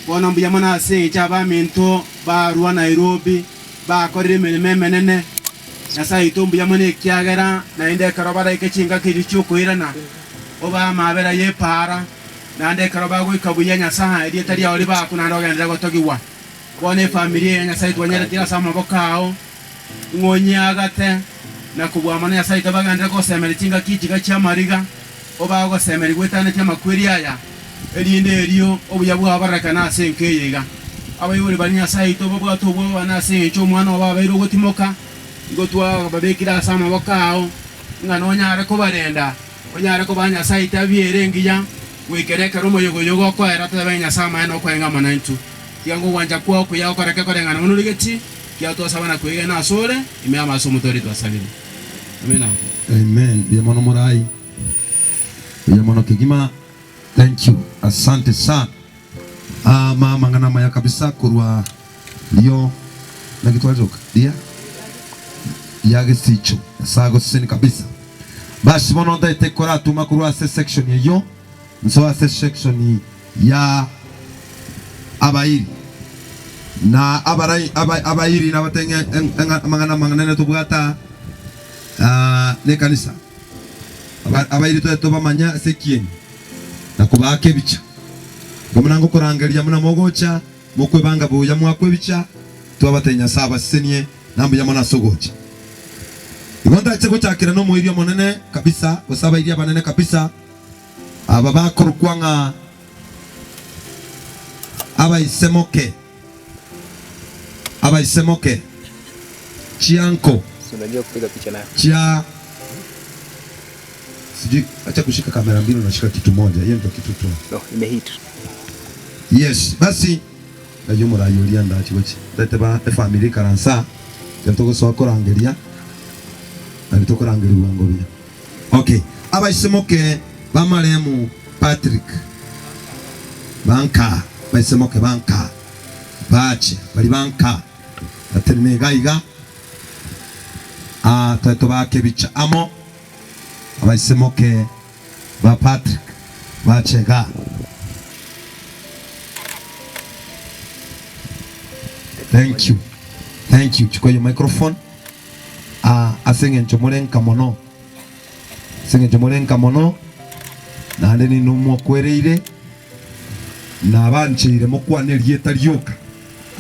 Bono mbuya mono ase engencho abaminto barua Nairobi bakorire emeremo emenene. Nyasae oito mbuya mono ekiagera naende ekero baraike chingaki echio chi'okoirana, obae amabera y'epaara, naende ekero bagoika buya Nyasae, erieta riao ribakwe naende ogenderere gotogigwa. Bono efamiri eye Nyasae twanyeretire ase amaboko ao, ng'a onyeagate, na kobua mono Nyasae oito bagenderere gosemeria chingaki echiga chi'amariga, obae ogosemeria goetanetie amakweri aya, erinde erio obuya bwao bororekane ase enka eye iga. Abaibori baria Nyasae oito babwate obwoba bane ase engencho omwana obo abeire ogotimoka, igo twababekire ase amaboko ao, ng'a nonyare kobarenda, onyare kobaa Nyasae etabi ere engiya, goikera ekero omoyega oyo gokoera, totebe ng'a Nyasae amaene okoenga amo naintwe. Tiga ngogwancha kwao okuya gokoreke koreng'ana buna origetie, ekiagera twasaba na kwegena asore, ime amo ase Omotoori twasabire. Amina. Amen mbuya mono morai mbuya mono kegima. Thank you asante sana ama amang'ana amaya kabisa korwa rio naki twariroka ria ria gesicho nyasae agoseseni kabisa basi bono ntaete koratuma korwa ase section eyio nsoe ase section ya abairi na abarai aba abairi nabatenge eng'a amang'ana amanene tobwate aa ah nekanisa. Abairi tobe tobamanya ase ekieni, na kobaaka ebicha. Igo buna ngokorangeria buna mogocha, mokwebanga buya mwakwa ebicha, twabatebia Nyasae abasesenie, na mbuya mono ase ogocha. Igo ntache gochakera nomoiri omonene kabisa, gose abairi abanene kabisa, aba bakorokwa ng'a abaisemoke. Abaisemoke chianko chia sijui acha kushika kamera mbili unashika kitu moja hiyo ndio kitu tu yes basi ng'ai omorai oria ndachi gochia ndete ba efamiri ikaransa ekero togosoa korangeria nari tokorangeria bwango buya okay abaisemoke ba marehemu Patrick banka baisemoke banka Bache baria ba nka batenene iga iga, aa tobe tobaake ebicha amo, abaisemoke ba Patrick bache igaa. Thank you, thank you. Chukua hiyo microphone. Aa ase eng'encho more nka mono, ase eng'encho more nka mono, naende ninwe mwakwereire. Nabancheire mokwane erieta rioka.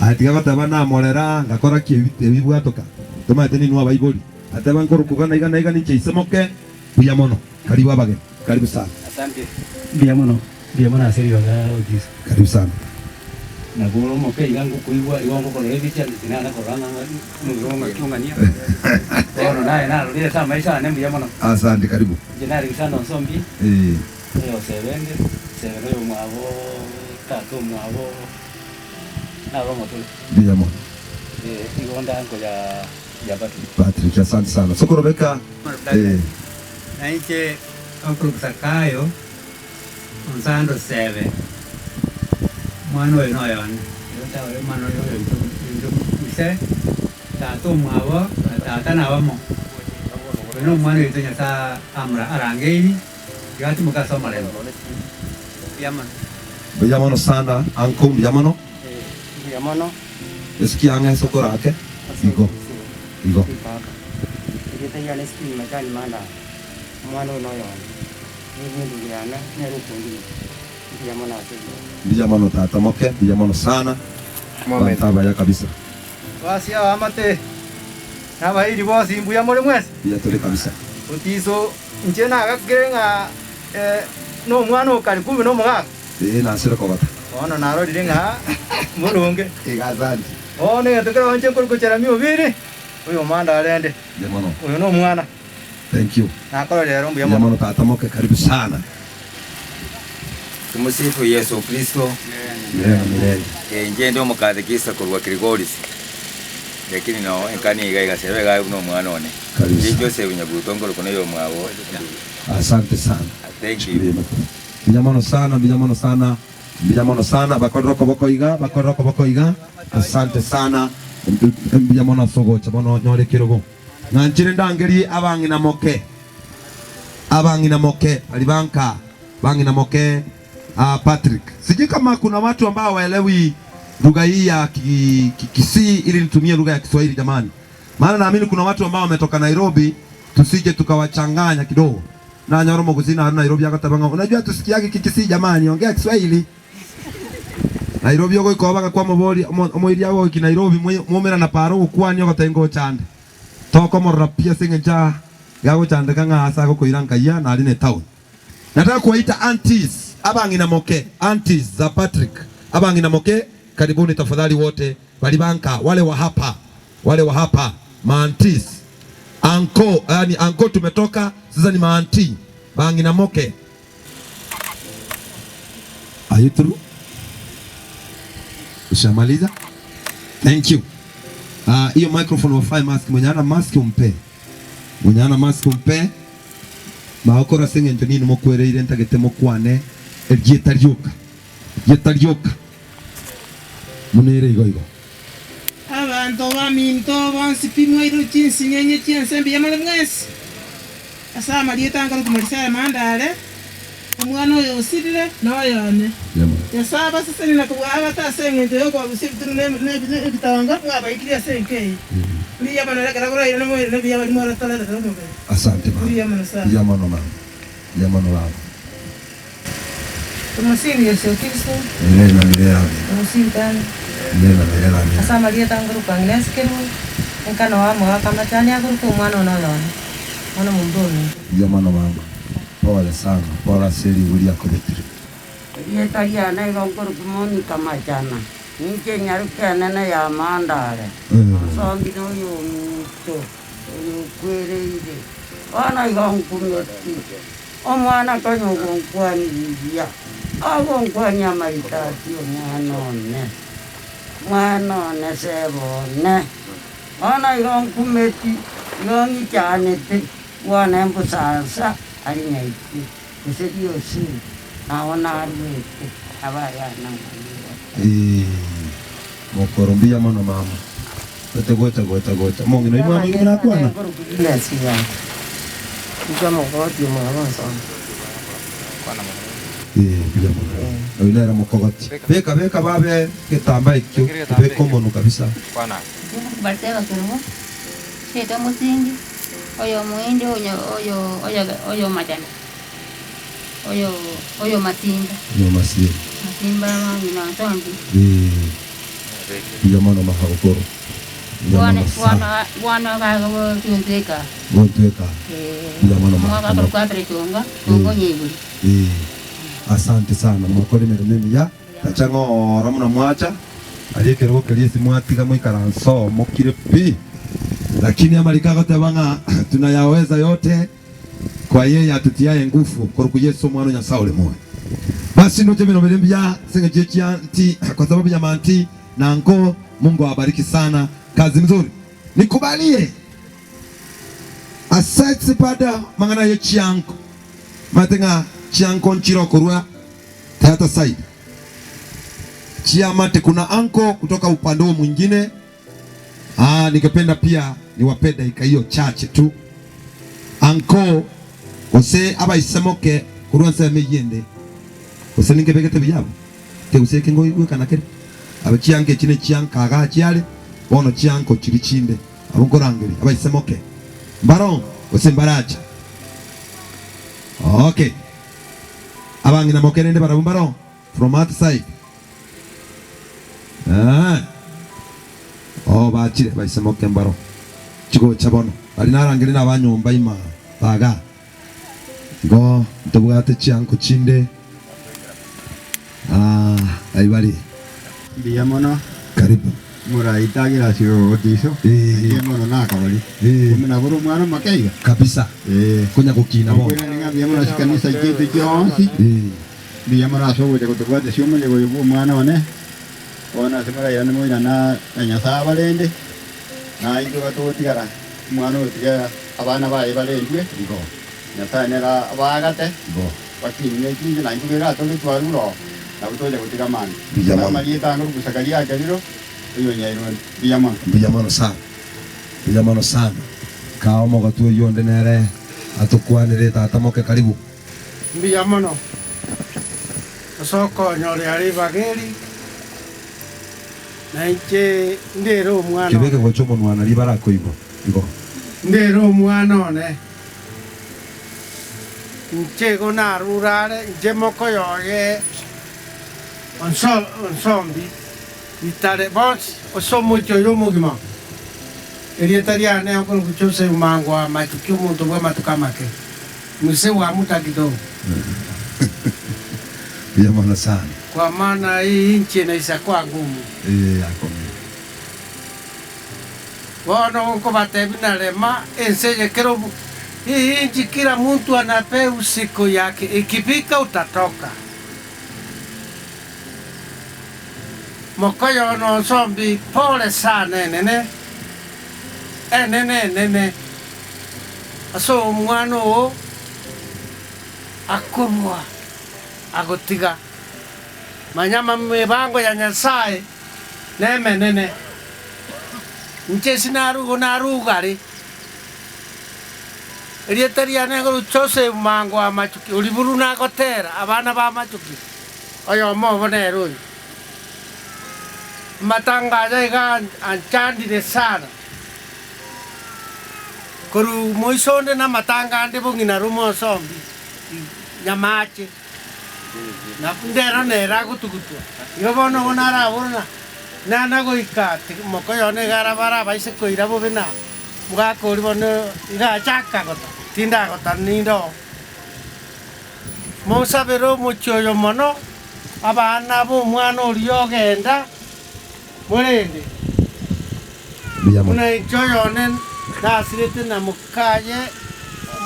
Aye tiga goteba namorera, ngakora ki ebi ebibwatoka? Tomaete ninwe abaibori. Ateba nkorokwa iga na iga ninche ise moke. Buya mono. Karibu abageni. Karibu sana. Asante. Mbuya mono, mbuya mono ase ribaga Otiso. Karibu sana. Nabo ore omoke iga ngokoigwa igo ngokorora ebicha tinana korora ng'a omobere oo ng'aki ong'ania. Bono naye narorire ase amaiso ane mbuya mono. Asante karibu. Inche nare Alexander Onsombi. Eeh. Oyo Sebende, Sebe noyomwabo tata omwabo naro omotwe. Mbuya mono. Eh, igo ndanko ya ya Patrick. Patrick, asante sana. Sokoro beka eh. Na inche okorokwa Zakayo, onsando Sebe, omwana oyo noyo one, omwana oyo oyoito ointo ise, tata omwabo na tata nabamo. Oyo nomwana oito Nyasae amora arangeiri. Tiga atimoke ase omorembe. Mbuya mono. Mbuya mono sana uncle mbuya mono. Mbuya mono. Esiki ang'e ase okorake igo igo. Erieta riane Stephen Majani Mandala, omwana oyo noyo one, nigo endugu yane nere okondigia. Mbuya mono ase ebiegwa. Mbuya mono tata moke mbuya mono sana abanto abaya kabisa. Basia abaamate na abairi bonsi mbuya more mwensi? Mbuya tore kabisa. Otiso. Inche nagakire ng'a nomwana o kare kumbe nomogaka. Ee, nasire kogota. Bono narorire ng'a mboronge. Iga asante. Bono egento kere inche nkore gochera Obiri, oyo omanda arende. Mbuya mono. Oyo nomwana. Thank you. Nakororire ero mbuya Mbuya mono. mono tata moke, karibu sana. Tumusifu Yeso Kristo. Milele na milele. Inche ndi omokatekista korwa Kilgoris, lakini noo enkani iga igaseba iga buna omwana one. Kabisa. Inche Joseph Nyabuto nkorokwa noyo omwabo. Asante sana. Thank you. Mbuya mono sana, mbuya mono sana, mbuya mono sana. Bakorere okoboko iga, bakorere okoboko iga. Asante sana. Mbuya mono ase ogocha bono nyore ekerogo. Ng'anchire ndangerie abang'ina moke. Abang'ina moke baria banka bang'ina moke ah, Patrick. Sijui kama kuna watu ambao hawaelewi lugha hii ya ki, ki, Kisii ili nitumie lugha ya Kiswahili jamani. Maana naamini kuna watu ambao wametoka Nairobi, tusije tukawachanganya kidogo. Na nyoro mogusii na Nairobi agateba ng'a unajua tusikiage Kikisii jamani, ongea Kiswahili. Nairobi ogoika obaga kwamoboria omoiria agoiki Nairobi mwaumerana para ogokwania ogoteba ngochande. Tokomorora pi ase engencho yagochandeka ng'a aase agokoira nkayia nari ne town. Nataka kuwaita aunties, abang'ina moke, aunties za Patrick, abang'ina moke karibuni tafadhali wote bari banka wale wa hapa, wale wa hapa ma aunties, uncle, yani uncle tumetoka sasa ni ma auntie, bang'ina moke. Are you through? Ushamaliza? Thank you. Ah, hiyo microphone wafae mask, mwenye ana mask umpe. Mwenye ana mask umpe. Magokora ase eng'encho nini mokwereire ntagete mokwane erieta rioka. Erieta rioka. Buna ere igo igo. Abanto baminto bonsi pi mwairwe chinsinyenye chi'ense mbuya more mwensi, ase amarieta ankorokwa Marisaya Mandare, omwana oyo osirire noyone. Nyasae abasesenie na kobua abate ase engencho y'okobarusia ebitunu na ebitongo mwabaikirie ase enka eye. Mbuya mono ekero boraire nomoerio nebuya baria mwaratorerete omobere. Asante mama. Mbuya mono sana. Mbuya mono mama. Mbuya mono baba. Tumusifu Yesu Kristo. Milele na milele amen. Tumusifu tena. Milele na milele amen. Ase amarieta nkorokwa Agnes Kerubo, enkano wa omogaka amachani akorokwa omwana one oyomo, bono momura ominto. Mbuya mono mama. Pole sana. Pole ase rigori riakobekire. Erieta riane igo nkorokwa Monica Machana, ninche nyaroke enene ya Mandare, onsombi noyominto oyokwereire. Bono igo nkumeti, omwana konya ogonkwania buya, agonkwania amaritati omwana one, mwana one seba one. Bono igo nkumeti, igo ng'ichanete, bwane mbosansa aria nyaiti. Gose riosi nao naruete abayana ng'a nigo. Eeh mokoro mbuya mono mama gocha gocha gocha gocha omong'ina oyio mama igo nakwana. Eeh mbuya mono oyo nere mokogoti beka beka babe egetambaa ekio beka omonwe kabisa. Bariseba kerubo, chiaito omosingi, oyo omoindi oyo oyo oyo oyo omachani, oyo oyo masimba. Oyo masimba. Masimba amang'ina onsombi. Eeh mbuya mono magokoro mbuya Bwana mono sana. bwana bwana bagotuntweka. Gontweka mbuya mono Omwaka magokoro. akorokwa Abere Chonga, Chonga onyeigure. Eeh asante sana mwakora emeremo emiya. Tacha ng'ora buna mwacha, aria ekerogo keria ase mwatiga moikaranse oo mokire pi. Lakini amariko agoteba ng'a tunayaweza yote kwa yeye atutiaye ngufu, korokwa Yeso Omwana o Nyasae ore moyo. Basi ndoche emeroberi emiya ase eng'encho ye chianti, kwa sababu ya manti na nko. Mungu awabariki sana, kazi mzuri. Nikubalie ase chipada mang'ana ye chianko, manyete ng'a chianko nchire okorua Theatre side Chiamate kuna uncle kutoka upande huo mwingine. Ah, ningependa pia niwape dakika hiyo chache tu. Uncle gose abaisemoke korwa ensemo eyio ende gose ninkebegete buya abwo kegusii eke ngoigwekana kere abe chianka echi ne chianka igaa chiare bono chianko chiria chinde abwo nkorangeria abaisemoke mbaro gose mbaracha okay. Abang'ina moke rende barabwo mbaro from outside. Eh. Oh, bachire baise moke mbaro. Chigocha bono. Bari narangeri na abanyomba ima baga. Igo ntobwate chianko chinde aah aye bare. Mbuya mono. Karibu. Morai Douglas Otiso, naki mono nakobori. Kumbe nabo ore omwana omoke iga? Kabisa. Konya gokina bono. Okoirana ng'a mbuya mono ase ekanisa chiaito chionsi. Mbuya mono ase ogocha gotobwatesia omoyega oyo bwa omwana one. Bono ase morairane moirane na Nyasae abarende, na intwe iga togotigara omwana oyo tiga abana baye barendwe. Nyasae nere abaagate, bakinie chinche, na intwe iga tore twarure oo, nabo tocha gotiga mambia. Mbuya mono. Amarieta ange Zakaria akerire, oyonyairwe. Mbuya mono. Mbuya mono sana. Mbuya mono sana. Kaa omogotu oyio onde nere atokwanere tata moke karibu. Mbuya mono ase okonyorea ribaga eri, na inche ndere omwana Kebeke one. gocha omonwa nario barakoigwa igo. Ndere omwana one, inche igo narure are, inche mokoyoye onsombi ritare bonsi ase omochie oyo omogima. Erieta riane okorokwa Joseph Mangwa Machuki, omonto bw'amatuko amake. Mzee wa muda kidogo. Mbuya mono sana. Kwa maana hii inchi inaisha kuwa ngumu. Eh, akong'u. Bono nkobatebia narema ense eye kera obo hii inchi kila muntu anapewa siku yake ikifika utatoka. Mokoyo onsombi pole sana enene enene enene. Ase omwana oo akorua agotiga. Manya mebango ya Nyasae nemenene. Inche sinarugo narugare. Erieta riane nigo Joseph Mango Amachuki, oriburu nagotera abana ba Amachuki, oyomo obo nere oyo. Amatanga aya iga anchandire sana. Korwa moiso onde namatanga ande bong'ina rome osombi nyamache, na ndero nere agotugutwa. Igo bono obo narabore ng'a nana goika mokoyo one iga arabare abaise koira bobe na omogaka oria bono iga achaka gota, tindagota ninde oo. Mosabere omochie oyo mono, abana b'omwana oria ogenda. Morende, buna inche oyone nasirete na mokaye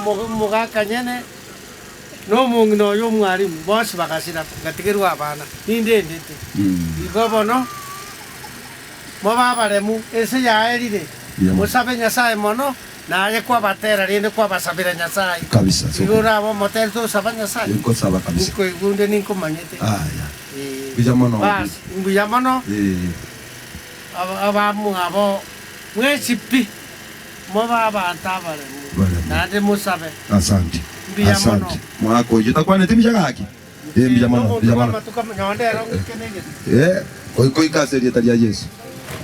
omogaka nyene, na omong'ina oye omwalimu, bonsi bagasira, ngatigerwa abana, nindendete. Igo bono mobe abaremu, ense yaerire, mosabe Nyasae mono, naye kwabatera rende kwabasabera Nyasae. Kabisa, Igo orabe omoteri tosaba Nyasae? Ninkosaba kabisa. Ninkoigwa onde ninkomanyete. Aya. Mbuya mono. Bas, mbuya mono abamwabo mwensi pi, mobe abanto abaremu, naende mosabe. Asante. Mbuya mono. Asante. Mwaka oyio takwaneti mbuya gaki? Eh, mbuya mono, Nomonto mbuya mono. bw'amatuko nyonde ero ng'ike negete. Eh, goika ase erieta ria Yeso.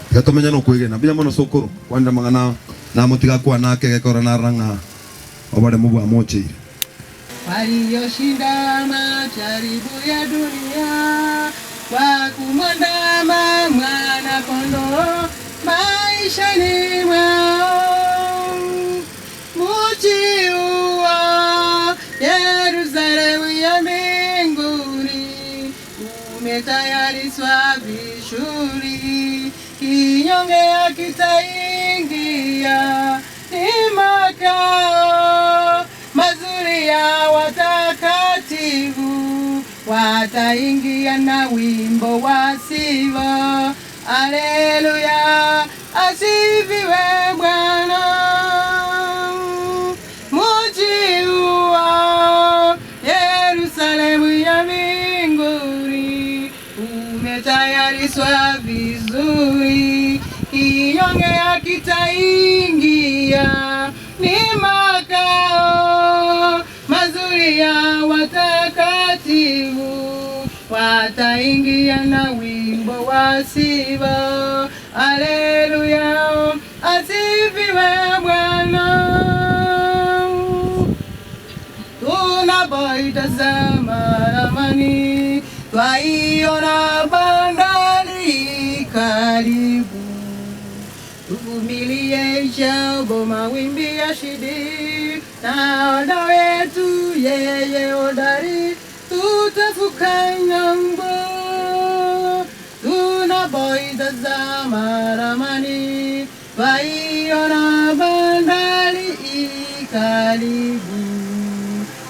Tiga tomenye nokwegena. Mbuya mono sokoro, kwanire amang'ana namotiga akwane ake egekora narora ng'a oboremu bwamocheire. Walioshinda majaribu ya dunia kwa kumwandama mwana kondoo maishani mwao. Mji huo Yerusalemu ya mbinguni umetayarishwa vizuri, kinyonge hakitaingia, ni makao mazuri ya watakatifu, wataingia na wimbo wa sifa. Haleluya, asifiwe Bwana. Mji huo Yerusalemu ya mbinguni umetayarishwa vizuri, kinyonge hakitaingia, ni makao mazuri ya watakatifu, wataingia na wimbo wa sifa. Haleluya, asifiwe Bwana. Tunapoitazama ramani twaiona bandari karibu, tuvumilie Jambo mawimbi yashidi, nahodha wetu yeye hodari, tutavuka ng'ambo. Tunapoitazama ramani, twaiona bandari i karibu.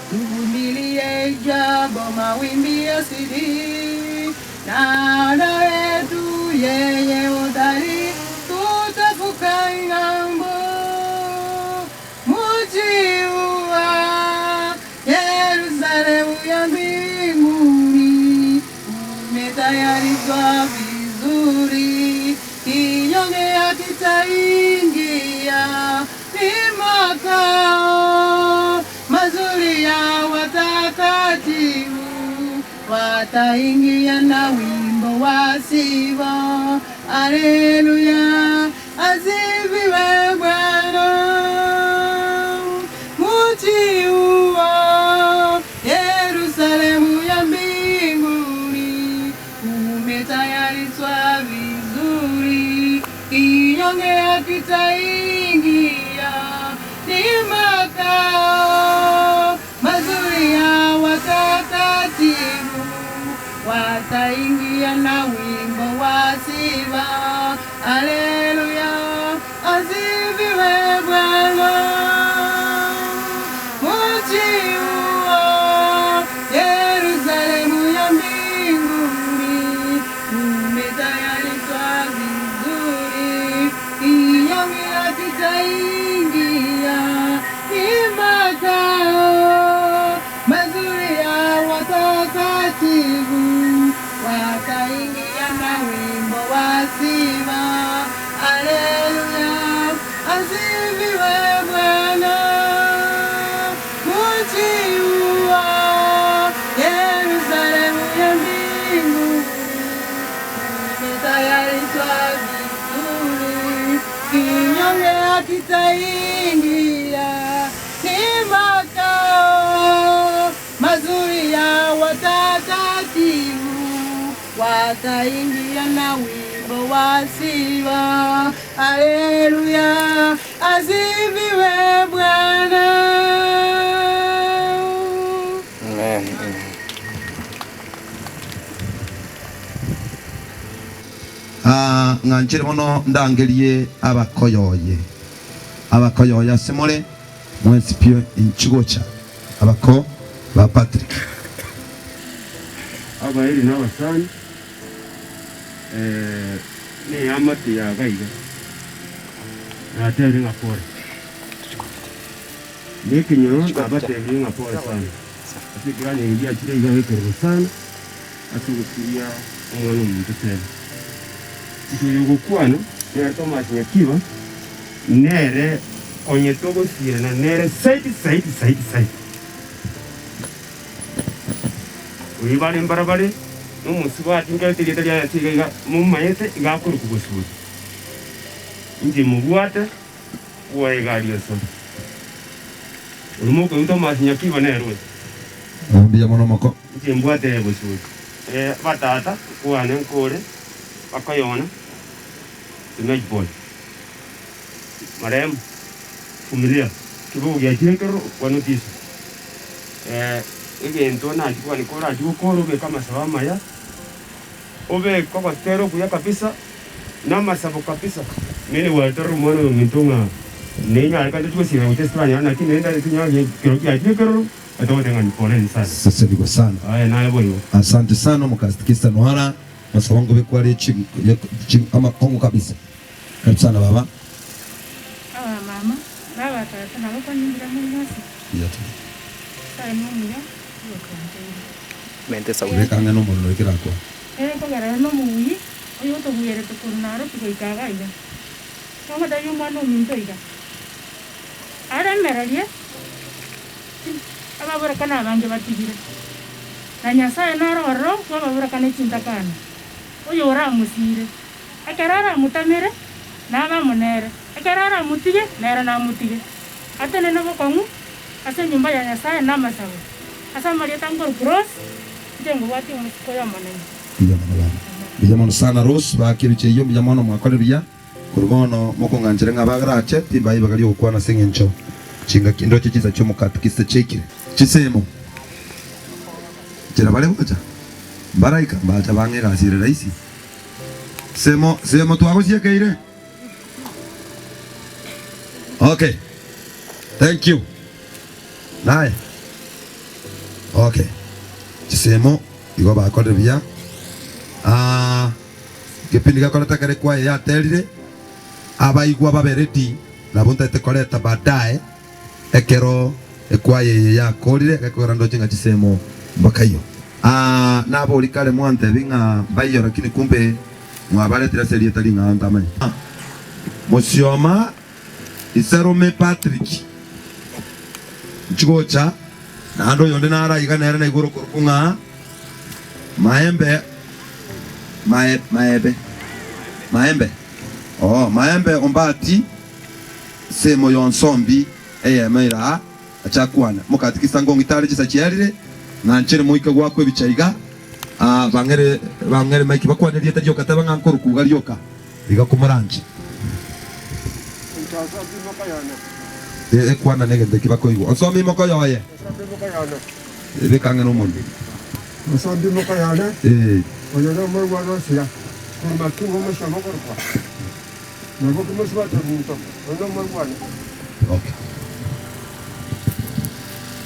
Tuvumilie jambo mawimbi yazidi, nahodha wetu yeye hodari, tutavuka ng'ambo. Mji wa Yerusalemu ya mbinguni umetayarishwa vizuri, kinyonge hakitaingia, ni makao mazuri ya watakatifu, wataingia na wimbo wa sifa. Haleluya, asifiwe Bwana. Mji huo Yerusalemu ya mbinguni umetayarishwa vizuri, kinyonge hakitaingia, ni makao mazuri ya watakatifu, wataingia na wimbo wa sifa. Haleluya, asifiwe Bwana. Mji huo Yerusalemu ya mbinguni umetayarishwa vizuri, kinyonge hakitaingia, ni makao mazuri ya watakatifu, wataingia na wimbo wa sifa. Haleluya, asifiwe Bwana. Mji huo Yerusalemu ya mbinguni umetayarishwa vizuri, kinyonge hakitaingia, ni makao mazuri ya watakatifu, wataingia na wimbo wa sifa. Haleluya, asifiwe Bwana. Amen. Ah, ng'anchire mono ndangerie abakoyoye abakoyoye ase more mwensi pi inchi gocha abako ba Patrick. Abairi na abasani, neamate ya iga iga, natebirie ng'a pore. Na ekenyoro nabatebirie ng'a pore sana, ase ekiagera ngiachire iga ekerero sana ase ogosuria omwana omonto tebe. Inche oyo ogokwana nere Thomas Nyakiba, nere onye togosirana nere saidi saidi saidi saidi. Oyo bare mbarabare nomosubati nkerete erieta riaye ase iga iga momayete iga akorokwa Bosibori. Inche mobwate bwoye iga aria ase. Oria mokoigwa Thomas Nyakiba nere oyo. Mbuya mono moko. Inche mbwate Bosibori. Abatata nkwane nkore bakoyona Semech boy. Marehemu Vumilia kibugu giachire ekerero kwanotisa. Egento nachia kogania korachie gokora obeke amasabo amaya, obeke ogotera okuya kabisa, na amasabo kabisa. Mene gwaterera omwana oyo ominto ng'a nenyarekane tochie gosira gochia ase toranyare naki nende tinyara ekero giachire ekerero atogoteba ng'a poleni sana. Sesenigwe sana. Aye naye boigo. Asante sana omokastikista Nohara masabo ngobe kware chi chi amakong'u kabisa. Karibu sana baba. Abamama na abatata nabo kwanyingira muri mwensi. Mbuya tore. Nyasaye nomuya oyotoancheire. Mente esauti. Beka ang'e nomorero ekero akwa. Ere nkogerera nomobuyi oyotobuerete korwa Nairobi goika iga iga. Nogotebia omwana ominto iga, aremererie ababorokana abange batigire, na Nyasaye noro ororo bw'ababorokana chintakana, oyoramosire. Ekero aramotamere, nabe amo nere, ekero aramotige, nere namotige. Atenene bokong'u ase enyomba ya Nyasaye na amasabo, ase amarieta nkorokwa Rose, inche nkobwatia omosiko oyomonene. Mbuya mono baba. Mbuya mono sana Rose, baka ebicha eyio mbuya mono mwakorire buya. Korwa bono mokong'anchera ng'a abagarache timbae ribaga ri'ogokwana ase engencho chingaki ndoche chinsa chi'omokatikista chiaikire. Chisemo nchera bare gocha, mbaraika mbacha bang'e egasi ere rahisi. Semo semo twagosiekeire? Okay, thank you. Naye? Okay, chisemo igo bakorire buya. Ah, Kepindi gekorete ekero ekwaya yaterire, abaigwa babe ready nabo ntaete koreta baadaye ekero ekwaya eye yakorire gekogera ndoche ng'a chisemo mbakaiyo. Aa nabori kare mwantebi ng'a mbaiyo lakini kumbe mwabaretire ase erieta ring'ao ntamanya. Mosioma Iserome Patrick nchigocha naende oyonde naro aiga nere naigure okorokwa ng'a Maembe mae maebe maembe oo maembe ombati semo yonsombi eyemo ira achakwane mokatikisa ngong'itare chisa chiarire ng'anchere moike gwakwa ebicha iga aa bang'ere bang'ere maiki bakwane rieta rioka teba ng'a nkorukuga rioka iga komoranche ekwana negento eki bakoigwa onsomi mokoyoye Beka ang'e nomonto. Mosombi mokoyone, Ee. oyo nomoigwa gosira, korwa matungo omochie omokorokwa, Nyaboke mosubati ominto, oyo nomoigwane. Okay.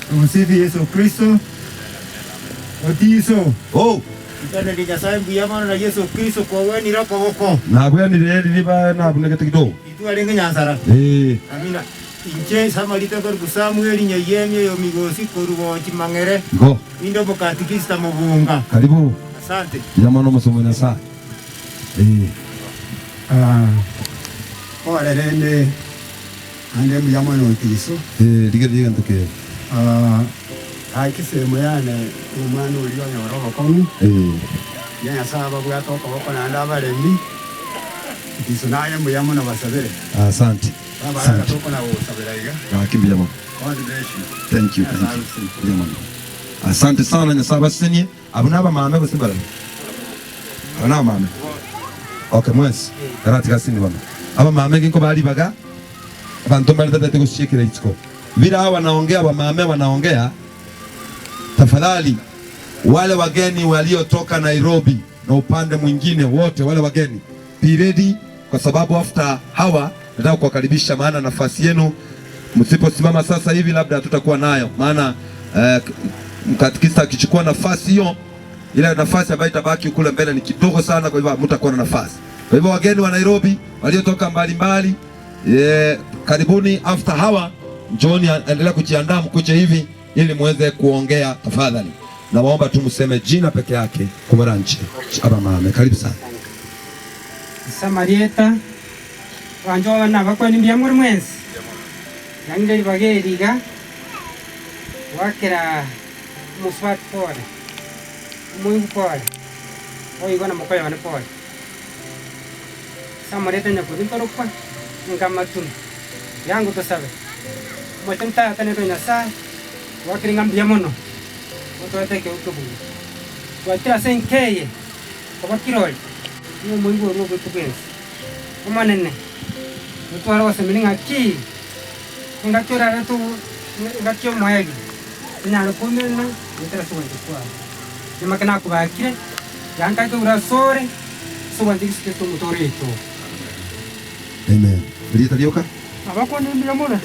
Tumsifu Yesu Kristo. Otiso. Oh. Itaneria Nyasae mbuya mono na Yesu Kristo kwagwenire okoboko. Nabwenire riria nabunegete kidogo. Itwarenge nyansara. Ee. Amina. Inche Samarita nkoruku Samueli Nyaiyemi oyo Migosi korwa Gochi Mang'ere, Igo. inde omokatikista mobunga. Karibu. Asante. Mbuya mono omosomba o Nyasae. Ee. Ore rende naende mbuya mono Otiso. Ee, rigereria egento kere. Gaki semo yane nomwana oria onyore obokong'u. Ee. Mbuya Nyasae ababwate okoboko naende abaremi. Otiso naye mbuya mono basabere. Asante. Asante. Gaki mbuya mono. Thank you, thank you. Mbuya mono. Asante sana Nyasaye abasesenie. Abwo nabamame gose mbarabwo? Aba nabamame? Okay, mwensi. Karatiga ase inde bono. Abamame ginko ba ribaga, abanto mbare tatagete gosiekera isiko. Vile hawa wanaongea wamame wanaongea, tafadhali wale wageni waliotoka Nairobi na upande mwingine wote wale wageni be ready kwa sababu after hawa nataka kuwakaribisha, maana nafasi yenu msiposimama sasa hivi labda hatutakuwa nayo, maana eh, mkatikista akichukua nafasi hiyo, ile nafasi ambayo itabaki kule mbele ni kidogo sana, kwa hivyo hamtakuwa na nafasi. Kwa hivyo wageni wa Nairobi waliotoka mbalimbali eh, karibuni. After hawa njooni, endelea kujiandaa mkuje hivi ili muweze kuongea tafadhali. Nawaomba tu mseme jina peke yake kumaranche aba mame, karibu sana. Ase amarieta, abanchwa bane nabakwani mbuya more mwensi? Yang'ire ribaga eri iga, goakera omosubati pore, omoigwa pore, boigo na mokoyo one pore. Ase amarieta nyakobi nkorokwa, inka amatunu, yango tosabe. Omochenu Tata nere o Nyasae, goakera ng'a mbuya mono, gotoeta ekeegwa ki'obogima. Twachire ase enka eye. Koba kirori, nigo omoigwa orua ogoitwa bwensi. Omonene, gotwara ogosemeria ng'a ki, engaki orarete engaki y'omoerio, tonyare koumerana goetera ase ogwancha kwao. Nyamake nakobakire, yankaete igoro asore, ase ogwancha Yeso Kristo Omotooria oito. Amen. Erieta rioka? Abakoni mbuya more,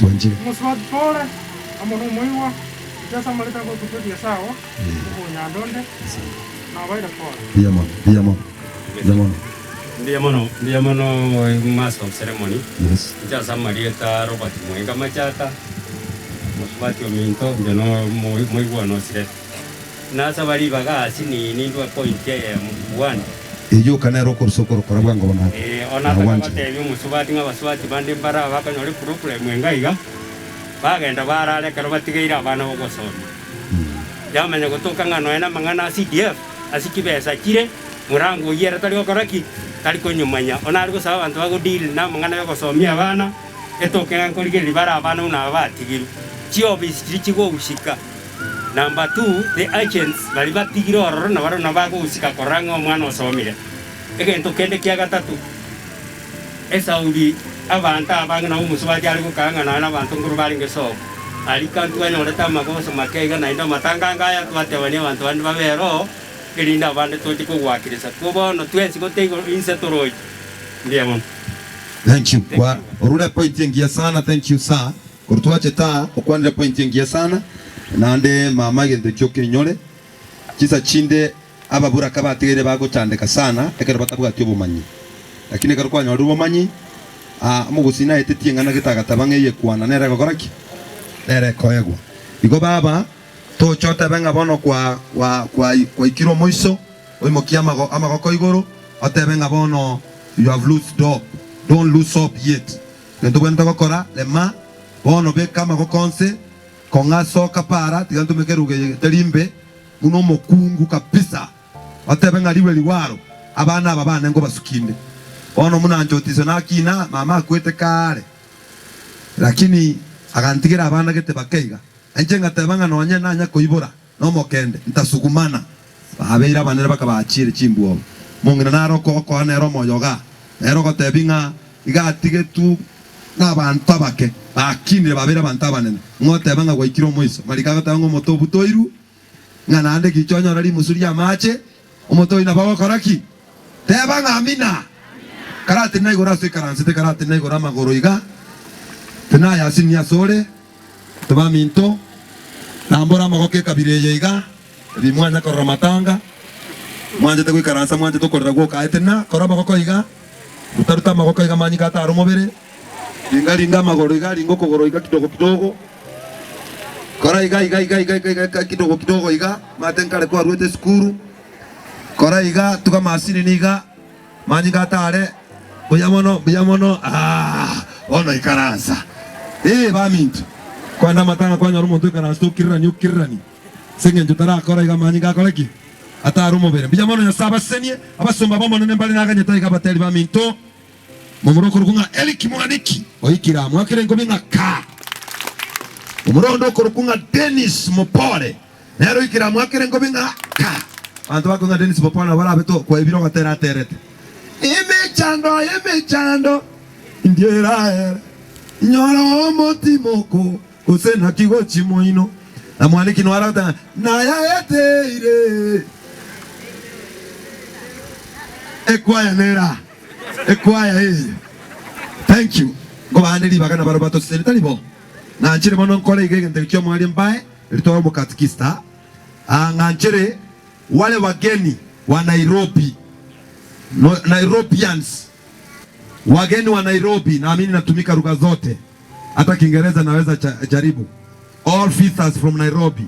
Twanchire. omosubati pore, amo nomoigwa, inche ase amareta agotuka ebiasao, obonyandonde. Mbuya mono, mbuya mono, mbuya mono. Mbuya mono, mbuya mono Master of Ceremony. Yes. Inche ase amarieta Robert Mwenga Machata, mosubati ominto, inche no moigwano osirete. Nasaba ribaga ase nini ndwe point eyemo, one. Eyio oka nere okorusa okorokora bwango bono ake. Ee, onataka Nagwanchire. gotebia omosubati ng'a abasubati bande mbare aba bakonyora eproblem enga iga, bagenda barara ekero batigeire abana bogosomia. Yamanya gotoka ng'a nonya namang'ana a CDF ase chibesa chire, morango oyio ere tari gokora ki? Tari konyomanya. Bono are gosaba abanto bago deal namang'ana yogosomia abana, etoke ng'a nkorigereria bare abana buna aba batigirwe. Chiofisi chiria chigohusika. Number two, the agents baria batigire ororo nabarobwo nabo bagohusika korora ng'a omwana osomire. Egento kende kia gatato. Esauri abanto abange nabo omosubati are gokaa ng'a naye nabanto nkorwa barenge sobo. Aria kanto twanyorete amagoso make iga naende amatanga anga aya twatebania abanto bande babere oo, erinde abande toche kogwakirisa. Ko bono twensi gote igoro inse toroche. Mbuya mono. Thank you. Kwa orure point engiya sana thank you sir. Korwa twachete aa okwanire point engiya sana naende mama egento ekio okenyore chinsa chinde ababuraka batigaire bagochandeka sana ekero batabwati obomanyi lakini ekero kwanyorire obomanyi aa omogusii naetetie eng'ana gete agataba ng'a eyekwana nere egokora ki? Nere ekoegwa. Igo baba tocha otebe ng'a bono kwa kwa kwaikire omoiso oimokie amago amagoko igoro otebe ng'a bono you have loosed hope don't lose hope yet. Egento obwenerete gokora, rema bono beka amagoko onsi, kong'a soka para, tiga ntumeke eruga eye etari imbe, buna omokungu kabisa, otebe ng'a riwe riwaro, abana aba bane nkobasukinde. Bono buna Njotiso nakina, mama akwete kare, lakini agantigera abana gete bake iga. Na inche ngateba ng'a nonye nanya koibora nomokende, ntasugumana. Babeire abanene bakabachiire chimbwobo. Omong'ina nare okoa nere omoyoga, nere ogotebi ng'a iga atigetwe nabanto abake, bakinire babeire abanto abanene. Ng'a oteba ng'a gwaikire omoiso. Mariko agoteba ng'a omote obutoirwe, ng'a naende gicha onyore rimusu ri'amache, omote oyio nabo ogokora ki? Teba ng'a amina. Karatenena igoro ase oikaransete, karatenena igoro amagoro iga, tinayasinia asore. Baminto, nambore amagoko ekabira eye iga, ebi mwanya korora matanga, mwanchete goikaransa, mwanchete okorera gwokaete na kora amagoko iga, ruta-ruta amagoko iga manyinga atare omobere, ringa-ringa amagoro iga, ringa okogoro iga kidogo kidogo, kora iga iga iga iga iga iga kidogo kidogo iga, omanyete nkare kwarwete esukuru, kora iga, tuga amasinini iga, Manyinga atare, Mbuya mono, mbuya mono, aah, bono ikaransa. Ee, baminto, kwande amatanga kwanyora omonto oikaransa okirirani okirirani, ase engencho tarakora iga amanyinga akore ki? Atare omobere. Mbuya mono Nyasae abasesenie, abasomba b'Omonene mbare naganyete iga abateri baminto, momura okorokwa ng'a Eric Mwaniki, oikire amo akere enkobi ng'a kaa. Momura onde okorokwa ng'a Dennis Mopore, Nere oikire amwakere enkobi ng'a ka. Abanto bakwe ng'a Dennis Mopore nabo barabe to kwaibire ogotera aterete. Emechando emechando ndieraere nyora omotima oko gose naki gochi moino na mwaniki noara goteba ng'a nayaeteire ekwaya nera ekwaya eye thank you nkobande ribaga nabaro batoseseni tari bo nanchire bono nkore iga egento ekio mwaria mbae Ritware omokatikista, ang'anchere wale wageni wa Nairobi, no, Nairobians, wageni wa Nairobi, naamini natumika lugha zote, hata Kiingereza naweza cha, jaribu. All visitors from Nairobi.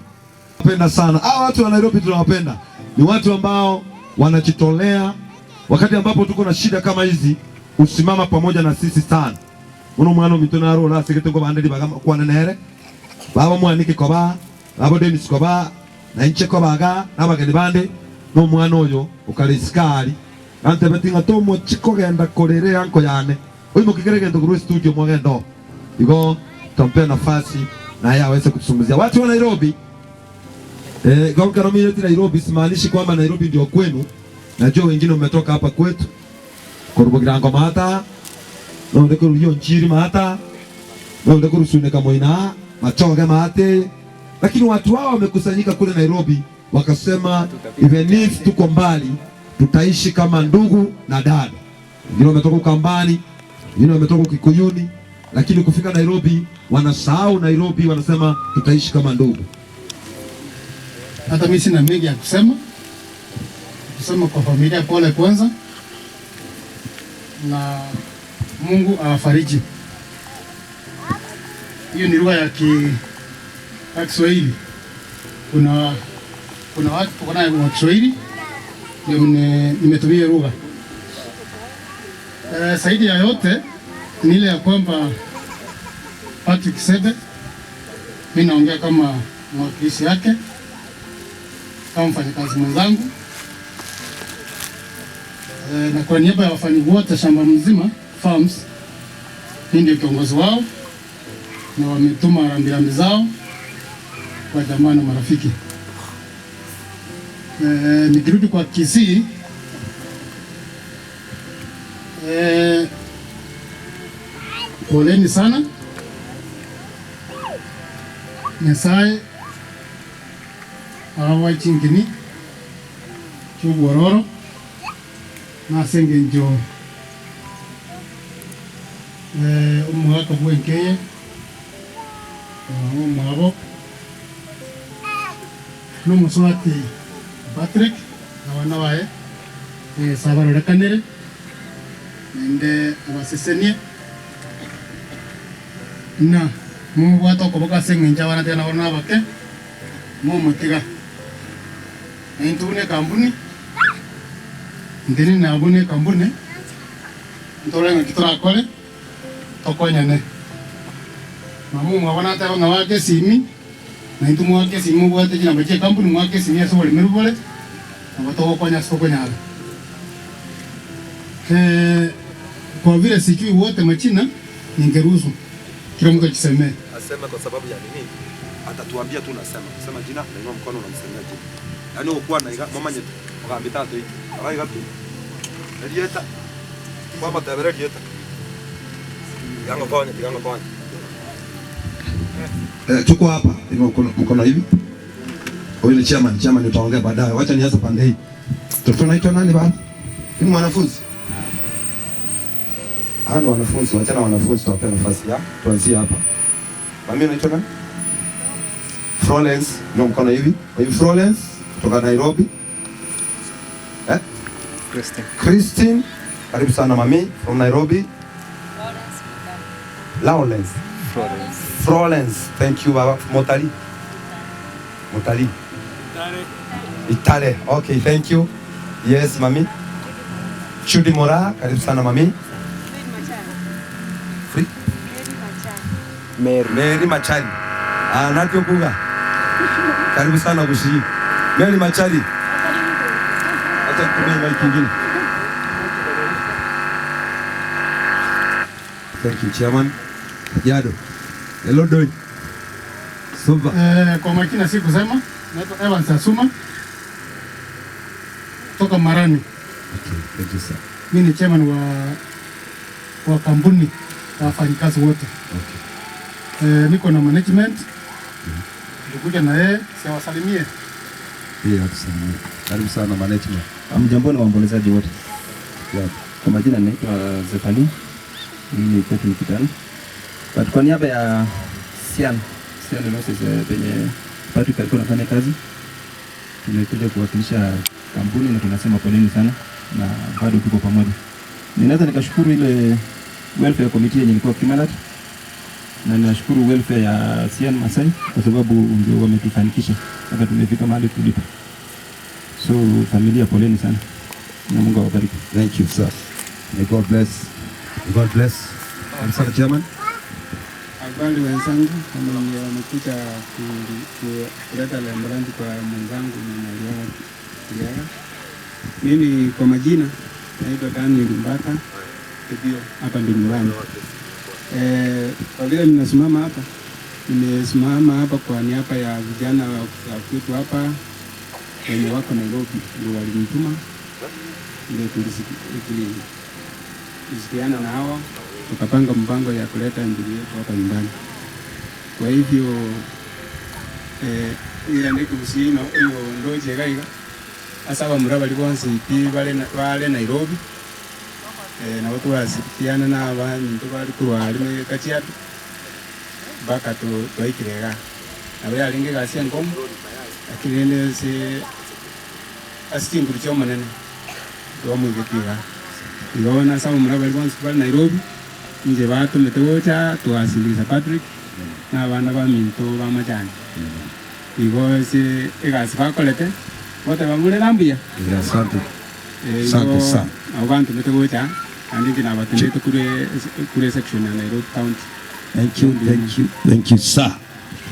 Napenda sana hawa watu wa Nairobi, tunawapenda. Ni watu ambao wanajitolea wakati ambapo tuko na shida kama hizi, usimama pamoja na sisi sana. Bono omwana ominto naro orasegete nkobande ribaga kwane nere. Baba Mwaniki koba, baba Dennis koba, na inche koba iga, na abageni bande, na omwana oyo okare isiko aria. Antebetie ng'a tomochi kogenda korera eanko yane, oimokie kera egento korwa estudio mogende oo. Igo tompee nafasi naye aweze kutuzungumzia. Watu wa Nairobi, eh, igo ekero moireti Nairobi simaanishi kwamba Nairobi ndio kwenu, najua wengine mmetoka hapa kwetu, korwa Bogirango maata, nonde korwa Rionchiri maata, Nonde korusuneka moina machoge maate, lakini watu hao wamekusanyika kule Nairobi wakasema even if tuko mbali tutaishi kama ndugu na dada. Wengine wametoka Ukambani, wengine wametoka Ukikuyuni, lakini kufika Nairobi wanasahau Nairobi, wanasema tutaishi kama ndugu. Hata mimi sina mengi ya kusema, kusema kwa familia pole kwanza, na Mungu awafariji. Hiyo ni lugha ya ki ya Kiswahili. Kuna kuna watu tuko naye wa Kiswahili ndio nimetumia lugha. Eh, zaidi ya yote ni ile ya kwamba Patrick Sebe, mimi naongea kama mwakilishi yake, kama mfanyakazi mwenzangu e, na kwa niaba ya wafanyi wote shamba mzima farms, mimi ndio kiongozi wao na wametuma rambirambi zao kwa jamaa na marafiki. E, nikirudi kwa Kisii e, Poleni sana, Nyasae abae chinkini chi'obwororo, na ase engencho omogaka bw'enka eye, mama omwabo, na omosubati Patrick na abana baye, Nyasae abarorekanere, naende abasesenie, na mobwate okoboko ase engencho abana tiga nabo nabake, momotiga. Na intwe buna ekambuni, intwe nabwo buna ekambuni, ntorore ng'aki torakore, tokonyane. Mama omwabo nateba ng'a baake esimi, na intwe moake esimi mobwate chinamba chi'ekambuni, moake esimi ase oboremeri bore, nabo togokonya ase tokonyara. Kwa vile sijui wote majina, ningeruhusu kila mtu ajisemee. Aseme kwa sababu ya nini? Atatuambia tu nasema. Sema jina, unainua mkono unamsemea jina. Yaani ogokwana iga momanyete ogambi tatoiki. Iga iga pi. Erieta. Kwamotebera erieta. Tiga ngokonye, tiga ngokonye. Eh, chukua hapa inua mkono, mkono hivi. Huyu ni chairman, chairman utaongea baadaye. Wacha nianze pande hii. Mtoto anaitwa nani baba? Ni mwanafunzi. Hawa ni wanafunzi, wachana wanafunzi tuwape nafasi ya. Tuanzie hapa. Mami unaitwa nani? Florence, inua mkono hivi. Hivi Florence kutoka Nairobi. Eh? Christine. Christine, karibu sana mami from Nairobi. Lawrence. Florence. Florence, thank you baba. Motali. Motali. Itale. Okay, thank you. Yes, mami. Chudi Mora, karibu sana mami. Free. Mary. Mary Machali. Ah, natio kuga. Karibu sana kushiriki. Mary Machali. Acha nitumie mic ingine. Thank you, Chairman. Jado. Hello, Doi. Super. Kwa majina si kusema, naitwa Evans Asuma kutoka Marani. Okay, thank you, sir. Mimi ni chairman wa kampuni ya wafanyikazi wote. Okay. Niko na management. Nilikuja na yeye, siwasalimie. Yeah, atusalimie. Karibu sana management. Hamjamboni waombolezaji wote. Yeah. Kwa majina naitwa Zefani. Mimi kwetu ni Kitale. But kwa niaba ya Sian, Sian Resources penye Patrick alikuwa anafanya kazi, tumekuja kuwakilisha kampuni na tunasema poleni sana na bado tuko pamoja. Ninaweza nikashukuru ile welfare committee yenye ilikuwa Kimalat na ninashukuru welfare ya Sian Masai kwa sababu ndio wametufanikisha mpaka tumefika mahali tulipo. So familia, poleni sana na Mungu awabariki. Thank you sir. May God bless. May God bless. Karibu sana chairman. Habari wenzangu, wenye wamekuja kuleta rambirambi kwa mwenzangu mwenye aliaga. Mimi kwa majina naitwa Daniel Mbaka Kibio, hapa ndio nyumbani. Kwa vile ninasimama hapa, nimesimama hapa kwa niaba ya vijana wa kwetu hapa wenye wako Nairobi, ndio walinituma, ndio tulisikiana na hawa tukapanga mpango ya kuleta ndugu yetu hapa nyumbani. Kwa hivyo ila ndikubusiino iyo ndoche gaiga asa abamura bari bonsi pi bare Nairobi nabo twasikiana na abanto bari korwa arime Kajiado mpaka twaikire iga. Nabo yarenge egasi enkomu, lakini rende ase ase chinguru chia omonene twamoigeti iga. Igo bono ase abamura bari bonsi bare Nairobi, inche batomete gocha twasindigisa Patrick na abana baminto b'amachani. Igo ase egasi bakorete, goteba murere mbuya. Yeah, asante. Igo Asante sana. nabo bantomete gocha, naende inche nabatomete kure section ya Nairobi County. Thank you, thank you, thank you sir.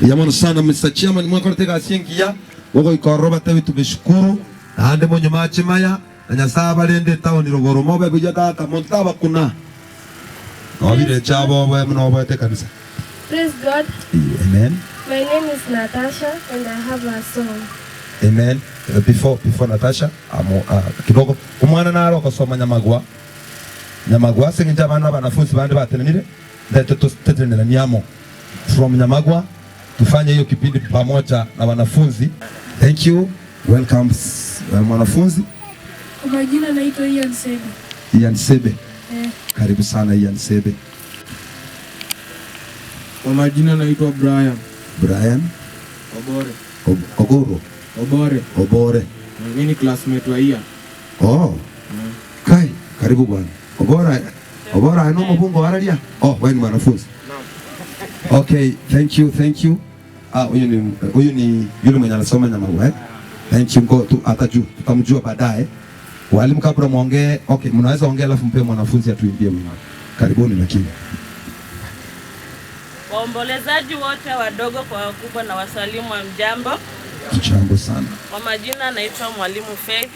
Yamono sana Mr. Chairman, mwakorete egasi engiya, gogoika ororo batebi tumeshukuru, naende monywe mache maya, na Nyasaye abarende etaoni rogoro mobe buya tata, monto tabakuna. Nobire chabo oboe buna oboete ekanisa. Praise God. Amen. My name is Natasha and I have a song. Amen. Before Natasha, amo, kidogo omwana naro okosoma Nyamagwa. Nyamagwa ase eng'encho abana abanafunzi bande batenenire. Ndete toteneranie amo from Nyamagwa tufanye hiyo kipindi pamoja na wanafunzi. Thank you. Welcome mwanafunzi. Kwa majina naitwa Ian Sebe. Ian Sebe. Eh. Karibu sana Ian Sebe. Kwa majina naitwa Brian Brian Obore. Ogoro. Obore. Obore. Mimi ni classmate wa Ian. Oh. Kai, karibu bwana. Obora. Obora ano mubungo waralia? Oh, wewe ni mwanafunzi. Okay, thank you, thank you. Ah, huyu ni huyu ni yule mwenye anasoma Nyamagwa eh? Thank you. Ngo tu atajua, tutamjua baadaye. Walimu kabla muongee, okay, mnaweza ongea alafu mpe mwanafunzi atuimbie wimbo. Karibuni lakini. Waombolezaji wote wadogo kwa wakubwa na wasalimu wa mjambo. Jambo sana. Kwa majina naitwa Mwalimu Faith.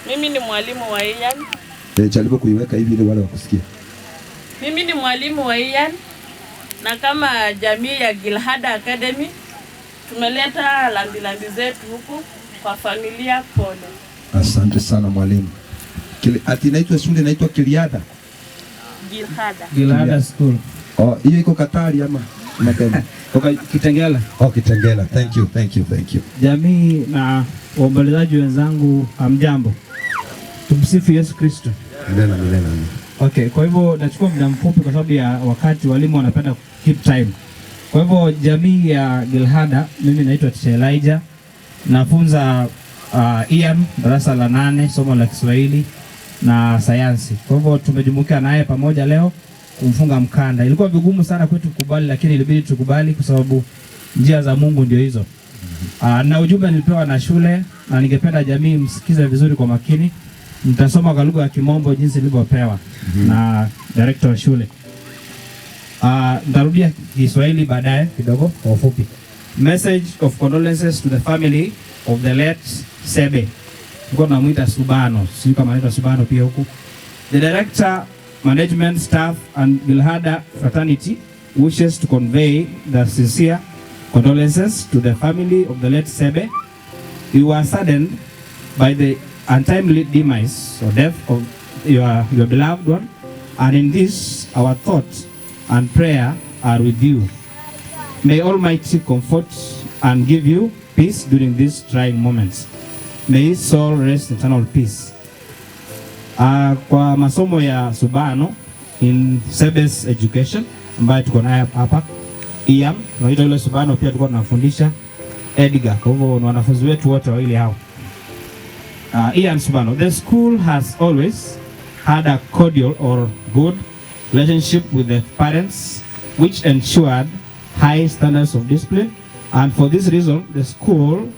Mimi ni mwalimu wa Ian. Eh, jaribu kuiweka hivi ili wale wakusikie. Mimi ni mwalimu wa Ian na kama jamii ya Gilhada Academy tumeleta lambilambi zetu huku kwa familia pole. Asante sana mwalimu. Kili, ati inaitwa shule inaitwa Kiliada. Gilhada. Gilada School. Oh, hiyo iko Katari ama ama Kenya? Toka Kitengela. Oh, Kitengela. Thank you, thank you, thank you. Jamii na waombolezaji wenzangu, hamjambo. Tumsifu Yesu Kristo. Milele na milele. amina. Okay, kwa hivyo nachukua muda mfupi kwa sababu ya wakati, walimu wanapenda keep time. Kwa hivyo jamii ya Gilhada, mimi naitwa Teacher Elijah, nafunza EM darasa la 8 somo la Kiswahili na sayansi. Kwa hivyo tumejumuika naye pamoja leo kumfunga mkanda. Ilikuwa vigumu sana kwetu kukubali, lakini ilibidi tukubali kwa sababu njia za Mungu ndio hizo. Na ujumbe nilipewa na shule na ningependa jamii msikize vizuri kwa makini. Nitasoma kwa lugha ya Kimombo jinsi nilivyopewa na director wa shule. Nitarudia Kiswahili baadaye kidogo kwa ufupi. Message of condolences to the family of the late Sebe. Tulikuwa tunamuita Subano, sijui kama anaitwa Subano pia huku. The director, management staff and Gilhada fraternity wishes to convey the sincere condolences to the family of the late Sebe. We were saddened by the untimely demise or death of your beloved one, and in this our thoughts and prayer are with you. May Almighty comfort and give you peace during these trying moments. May his soul rest in eternal peace. Kwa masomo ya Subano in Sebes Education ambayo tuko naye hapa IAM, tunaita yule Subano pia tulikuwa tunafundisha Edgar. Kwa hivyo ni wanafunzi wetu wote wawili hao. Ian Subano, the school has always had a cordial or good relationship with the parents, which ensured high standards of discipline, and for this reason the school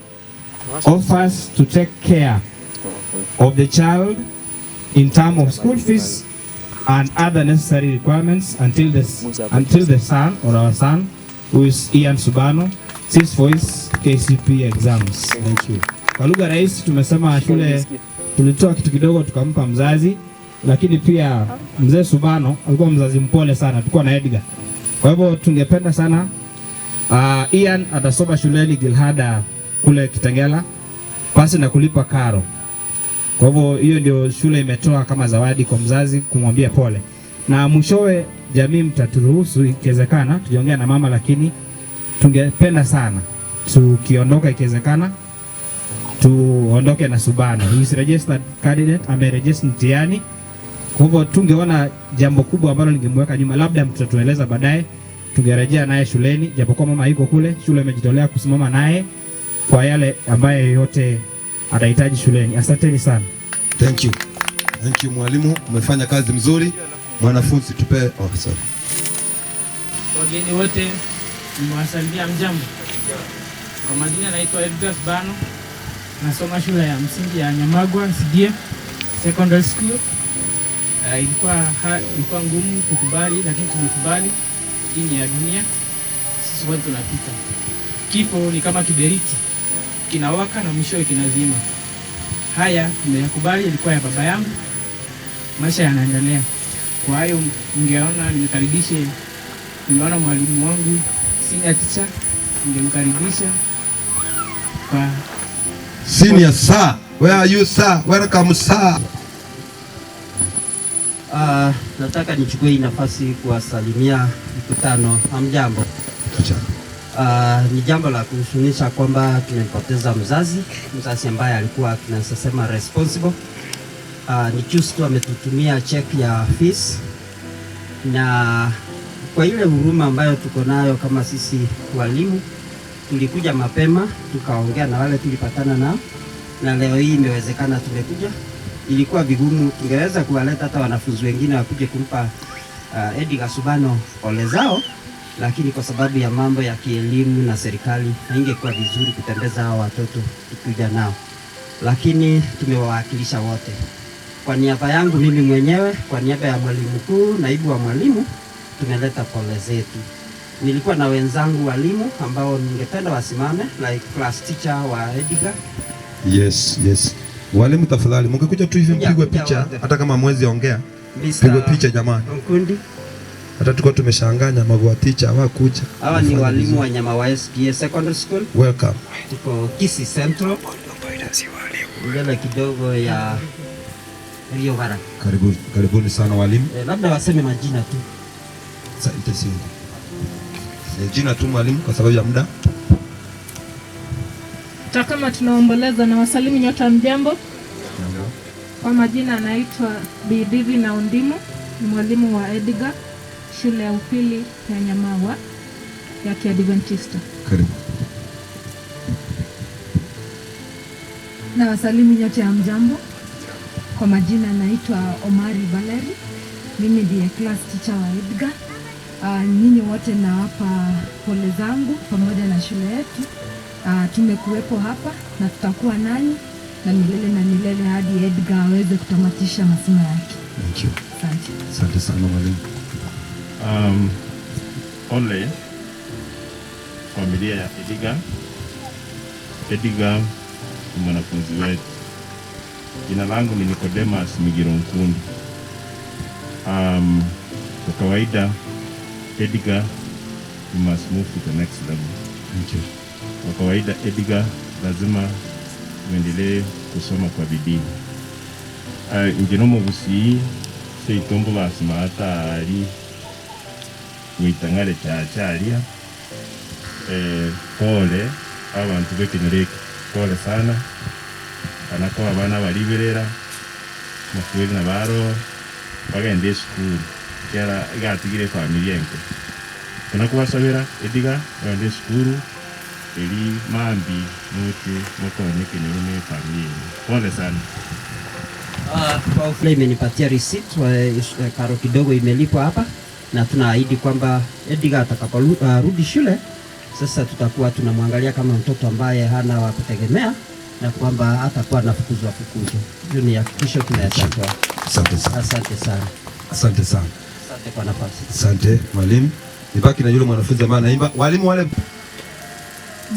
offers to take care of the child in terms of school fees and other necessary requirements until the son or our son, who is Ian Subano, sits for his KCPE exams. Thank you. Kwa lugha rahisi tumesema shule tulitoa kitu kidogo tukampa mzazi, lakini pia mzee Subano alikuwa mzazi mpole sana, tulikuwa na Edgar. Kwa hivyo tungependa sana Ian atasoma shuleni Gilhada kule Kitengela pasi na kulipa karo. Kwa hivyo hiyo ndio shule imetoa kama zawadi kwa mzazi kumwambia pole. Na mwishowe jamii mtaturuhusu ikiwezekana tujiongea na mama, lakini tungependa sana tukiondoka ikiwezekana tuondoke na Subano. He is registered candidate, ameregister mtihani. Kwa hivyo tungeona jambo kubwa ambalo lingemweka nyuma, labda mtatueleza baadaye. Tungerejea naye shuleni, japokuwa mama yuko kule, shule imejitolea kusimama naye kwa yale ambaye yote atahitaji shuleni. Asanteni sana. Thank you. Thank you mwalimu, umefanya kazi mzuri. Mwanafunzi tupe, oh, sorry. Wageni wote nimewasalimia, mjambo. Kwa majina naitwa Edgar Bano, nasoma shule ya msingi ya Nyamagwa CDF Secondary School. Ilikuwa ngumu kukubali, lakini tumekubali. Hii ni ya dunia, sisi wote tunapita. Kifo ni kama kiberiti, kinawaka na mwishowe kinazima. Haya tumeyakubali, ilikuwa ya baba yangu, maisha yanaendelea. Kwa hayo ningeona nimekaribishe, nimeona mwalimu wangu senior teacher, ningemkaribisha kwa Senior sir, where are you sir? Welcome sir. Nataka nichukue hii nafasi kuwasalimia mkutano. Hamjambo? Ni jambo la kuhuzunisha kwamba tumempoteza mzazi, mzazi ambaye alikuwa tunaweza sema responsible. Ni juzi tu ametutumia check ya fees, na kwa ile huruma ambayo tuko nayo kama sisi walimu, tulikuja mapema tukaongea na wale tulipatana nao, na leo hii imewezekana tumekuja. Ilikuwa vigumu, tungeweza kuwaleta hata wanafunzi wengine wakuje kumpa Edgar Subano pole zao, lakini kwa sababu ya mambo ya kielimu na serikali haingekuwa vizuri kutembeza hao watoto tukuja nao, lakini tumewawakilisha wote. Kwa niaba yangu mimi mwenyewe, kwa niaba ya mwalimu mkuu, naibu wa mwalimu, tumeleta pole zetu. Nilikuwa na wenzangu walimu ambao ningependa wasimame, like class teacher wa Edgar. Yes, yes. Walimu tafadhali, mngekuja tu hivi Kuja, mpigwe kuja picha wote. hata kama mwezi ongea. Mr. Pigwe picha jamani. Nkundi. Hata tulikuwa tumeshanganya magwa teacher hawakuja. Hawa ni Wamefanya walimu vizuri. wa Nyama wa SDA Secondary School. Welcome. Tuko Kisii Central. Mbele kidogo ya Riogara. Karibuni, karibuni sana walimu. Labda waseme majina tu. Asante sana. Jina tu mwalimu kwa sababu ya muda. Hata kama tunaomboleza na wasalimu nyota, mjambo. Kwa majina anaitwa Bidivi na Undimu, ni mwalimu wa Edgar, shule ya upili ya Nyamawa ya Kiadventista. Karibu. Na wasalimu nyote ya mjambo. Kwa majina naitwa Omari Valeri, mimi ndiye class teacher wa Edgar. Nyinyi wote nawapa pole zangu pamoja na shule yetu. Tumekuwepo hapa na tutakuwa nanyi na milele na milele hadi Edgar aweze kutamatisha masomo yake. Thank you. Asante. Asante sana mwalimu. Ole familia ya Edgar. Edgar ni mwanafunzi wetu. Jina langu ni Nicodemus Migiro Nkundi. Kwa kawaida Edgar, you must move to the next level. Thank you. Kwa kawaida Edgar, lazima uendelee kusoma kwa bidii. Inje nomubusi seitombo basima atari witang'are chacharia pole abantu bekenyereke pole sana kanako abana bariberera makweri na baro bagenda esukuru kera igatigire efamilia enke tunakubasabira Edgar bagenda esukuru eri mambi muche mukonye ekenyoro na efamilia eye pole sana. Kwa ufupi imenipatia receipt karo kidogo imelipwa hapa, na tunaahidi kwamba Edgar atakaporudi shule sasa tutakuwa tunamwangalia kama mtoto ambaye hana wa kutegemea na kwamba hatakuwa anafukuzwa fukuzwa. Hiyo ni hakikisho tunayatoa. Asante sana. Asante sana. Asante sana. Asante kwa nafasi. Asante mwalimu. Nibaki na yule mwanafunzi ambaye anaimba. Walimu wale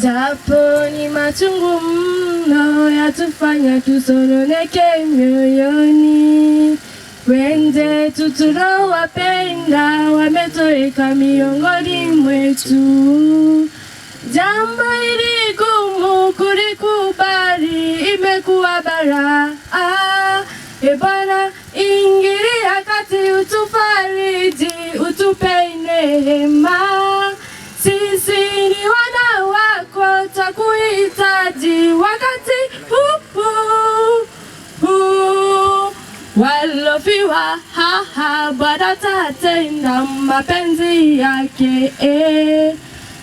Japo ni machungu mno yatufanya tusononeke mioyoni, wenzetu tulowapenda wametoweka miongoni mwetu. Jambo hili gumu kulikubali, imekuwa balaa. E Bwana, ingilia kati, utufariji, utupe neema. Sisi ni wana wako, twakuhitaji wakati huu huu. Walofiwa haha, Bwana tatenda mapenzi yake eh.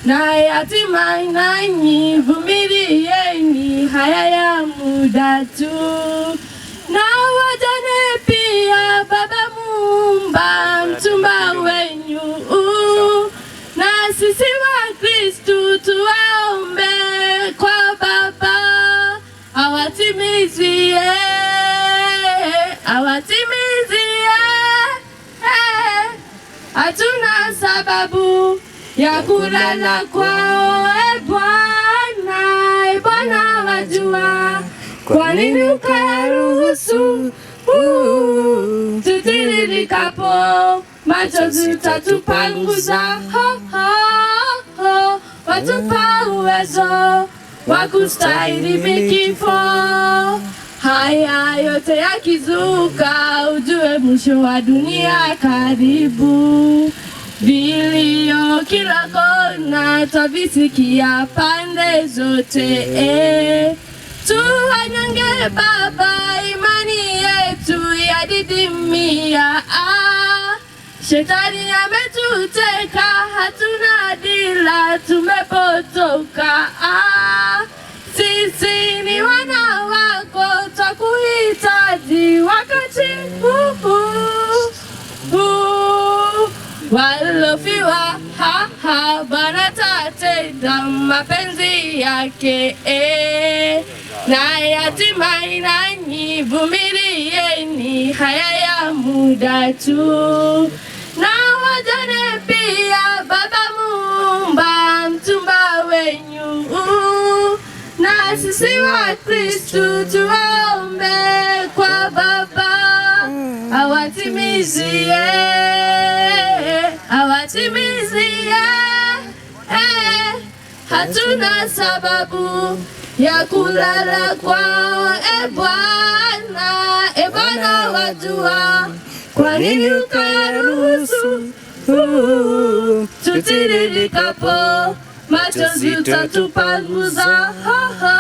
Na yatima nanyi vumilieni, haya ya muda tu. Na wajane pia, Baba Muumba, mchumba wenyu na sisi wa Kristu tuwaombe kwa Baba awatimizie, awatimizie. Hatuna sababu ya kulala kwao, e Bwana, e Bwana wajua kwa nini ukaruhusu tutiririkapo machozi utatupanguza, ho, ho, ho, watupa uwezo wa kustahimili kifo. Haya yote yakizuka, ujue mwisho wa dunia karibu. Vilio kila kona, twavisikia pande zote eh. Tuwanyonge Baba, imani yetu yadidimia. Ah, shetani ametuteka, hatuna dila, tumepotoka. Ah, sisi ni wana wako, twakuhitaji wakati huu huu. Walofiwa haha, Bwana tatenda mapenzi yake eh. Na yatima nanyi vumilieni, haya ya muda tu. Na wajane pia, Baba Muumba mtumba wenyu, na sisi wa Kristu tuwaombe kwa Baba awatimizie, awatimizie. Eh, hatuna sababu ya kulala kwao. E Bwana, e Bwana wajua kwa nini ukayaruhusu tutiririkapo machozi utatupanguza, ho, ho,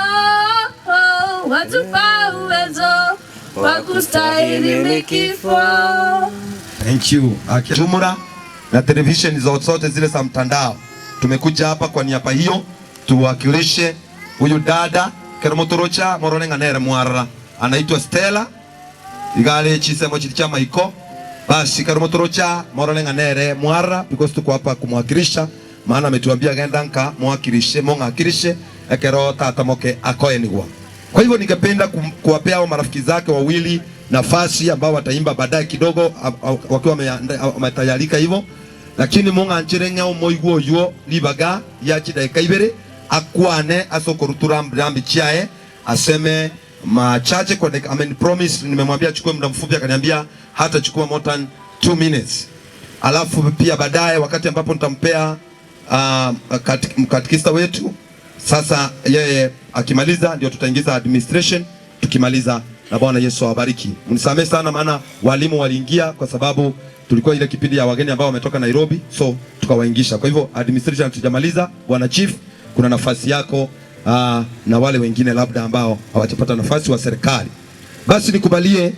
ho, watupa uwezo wa kustahimili kifo. Thank you. Akijumura na televisheni zote zile za mtandao. Tumekuja hapa kwa niaba hiyo tuwakilishe huyu dada keromotorocha morolenga nere mwarara anaitwa Stella igale chisemo chili cha maiko basi keromotorocha morolenga nere mwarara because tuko hapa kumwakilisha, maana ametuambia genda nka mwakilishe mongakilishe ekero tata moke akoenigwa. Kwa hivyo ningependa kuwapea hao marafiki zake wawili nafasi ambao wataimba baadaye kidogo wakiwa wametayarika hivyo, lakini mung'anchire ng'eo moigwo yuo libaga ya chidaika ibere akwane asokorutura mrambi chiae aseme machache kwa dakika. Amen promise, nimemwambia achukue muda mfupi, akaniambia hatachukua more than 2 minutes. Alafu pia baadaye wakati ambapo nitampea mkatekista wetu sasa, yeye akimaliza ndio tutaingiza administration, tukimaliza na Bwana Yesu awabariki. Mnisamee sana maana walimu waliingia kwa sababu tulikuwa ile kipindi ya wageni ambao wametoka Nairobi, so tukawaingisha. Kwa hivyo administration hatujamaliza. Bwana Chief, kuna nafasi yako na wale wengine labda ambao hawajapata nafasi wa serikali. Basi nikubalie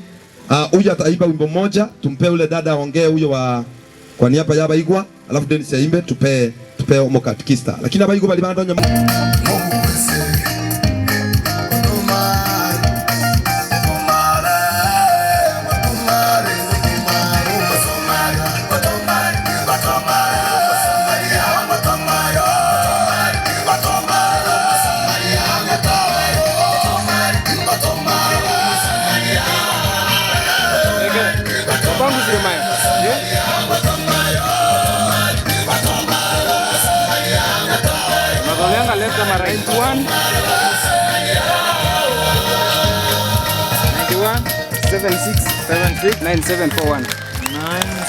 huyu ataimba wimbo mmoja, tumpe ule dada aongee huyo wa kwa niaba ya Baigwa, alafu Dennis aimbe, tupe omokatikista. Lakini Abaigwa bali bandonya Left ama right? 91 91 76 76 9741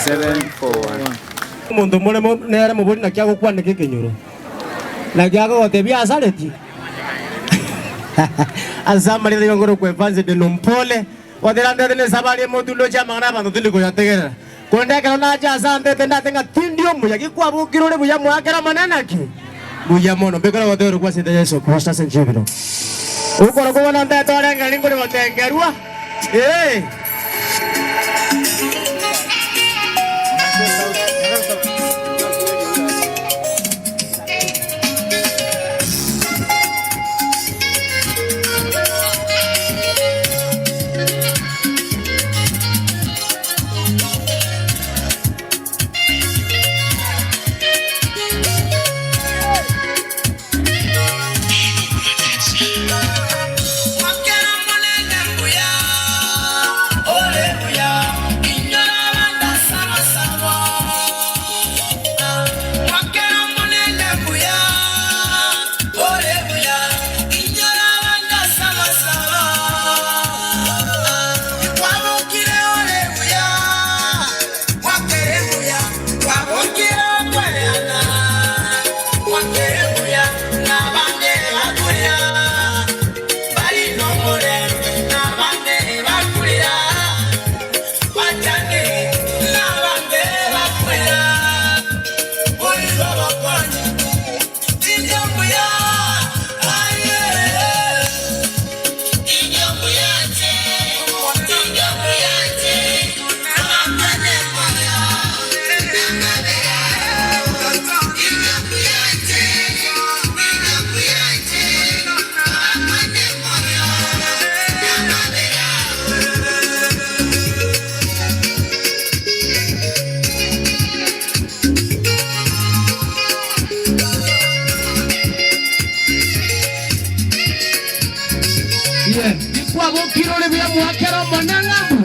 9741. Omonto more nere mobori naki agokwaneka ekenyoro naki agogotebia asareti ase amarire igo ngoro kwefanse de nompole otera ndete na esabari emotundo chia amang'ana abanto tindi koyategerera konde ekero nacha ase andete ndate ng'a tindi omuya gikwabokire ore buya mwakera manene ki buya mono mbekero gotero kwasete Yesu Kristo ase nchibiro ukoro kobona ndete orengeri ngore gotengerwa eh. kwabokire ore buya mwakera Omonene ng'a mbu.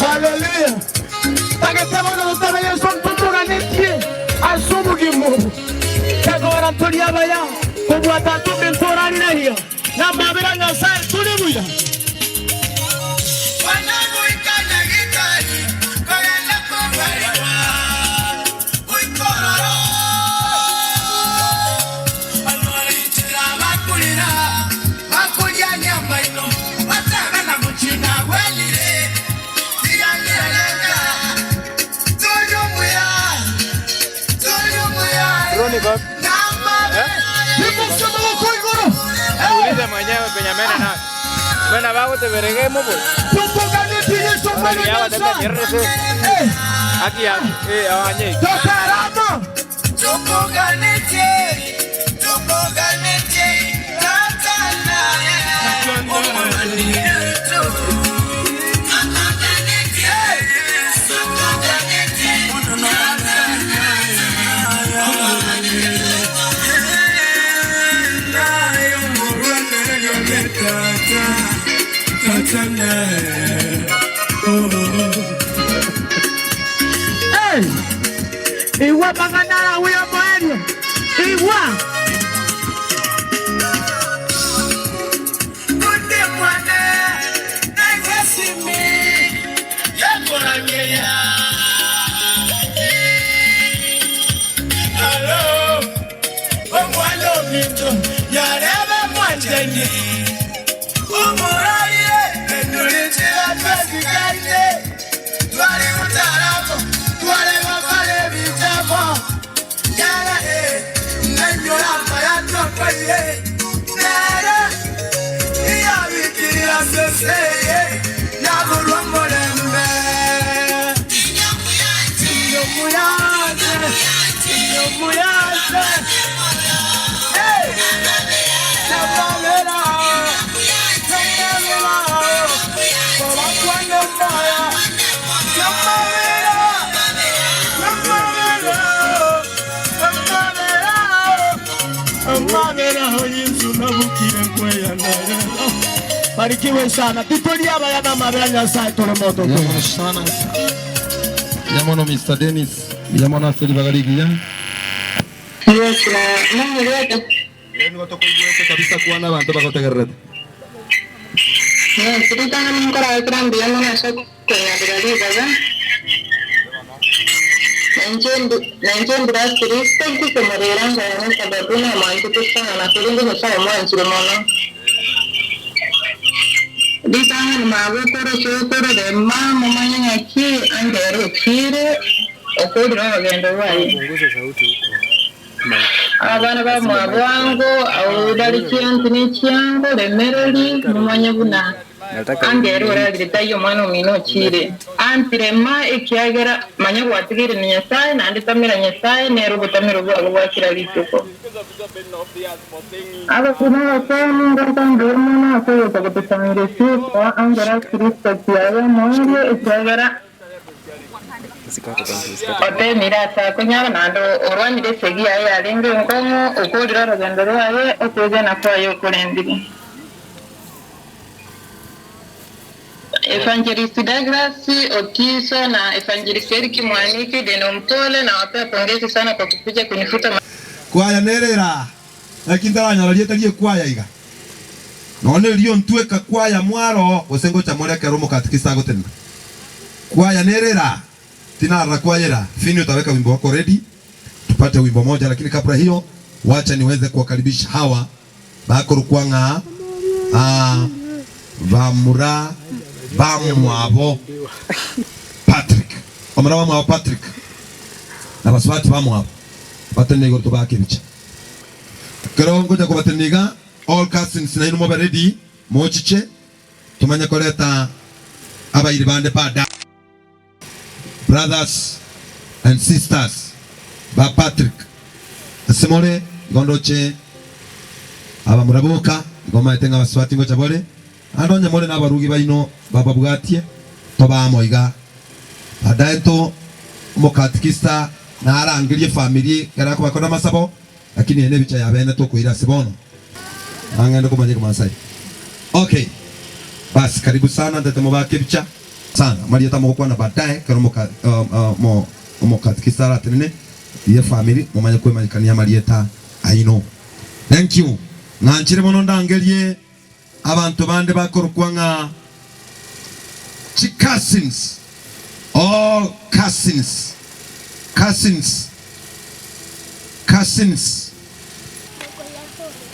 Haleluya. Tagetebana gotebe Yesu ntutuganetie ase obogima obo. Tagora tori abaya kobwata tumbe ntorariraria na mabera Nyasaye turi buya. Ulize mwenyewe penye mena na. Mena bago te verege mo pues. Aquí awanye. Hey! Igwa panganara huyo mwenye. Igwa. Barikiwe sana. Tutulia bayana mabera Nyasaye tole moto. Yamono sana. Yamono Mr. Dennis. Yamono Afeli Bagarigiya. Niko kabisa kuana abantu bagotegererete. Ritang'ani magokora sokoro rema momanye ng'aki ange ere ochiire okorire orogendo rwaye. Abana bamwabo ango abwo bare chianti ne chiango, remereri, momanye buna ange ere orarire taiyo omwana omino ochiire. Anti rema, ekiagera manya gwatigeire na Nyasae, naende tamera Nyasae, nere obotamero bwabo bwa kera rituko. Abakina abasani ngocha mbuya mono ase ogocha gotosangereria koa angera Kristo kiaye omoerio, ekiagera oteemire ase akonyara, naende orwanire esegi yaye yarenge enkong'u, okoorire orogendo rwaye, okwegena kwaye okorendire. Evangelist Douglas Otiso na Evangelist Eric Mwaniki Deno Mpole nawapea pongezi sana kwa kukuja kunifuta ma. Kwaya nere eraa, naki ntaranyora rieta ri'ekwaya iga. Nonya erio ntweka kwaya mwaro gose ngocha more ekero omokatikista agotenena. Kwaya nere eraa, tinarora kwaya eraa. Fini utaweka wimbo wako ready tupate wimbo moja lakini kabla hiyo wacha niweze kuwakaribisha hawa Bakorokwa ng'a bamura bamwabo Patrick, omura bamwabo Patrick, na basubati bamwabo batenene igoro tobaake ebicha. Ekero ngocha kobatenenia iga, all cousins nainwe mobe ready mochiche tomanye koreta abairi bande baadaye. Brothers and sisters ba Patrick ase more igo ndoche abamura boka igo maete ng'a abasubati ngocha bore naende onye more nabarugi baino bababwatie tobe amo iga baadaye nto omokatikista narangerie efamiri ekero akobakora amasabo lakini eye nebicha ya bene tokoira ase bono nang'ende komanya ekemasai okay basi karibu sana ntete mobake ebicha. Sana, amarieta mogokwana baadaye ekero omokatikista aratenene ye family momanye kwemanyekania amarieta aino. Thank you. Ng'anchire mono ndangerie abanto bande bakorokwa ng'a chi cousins, all cousins, cousins, cousins,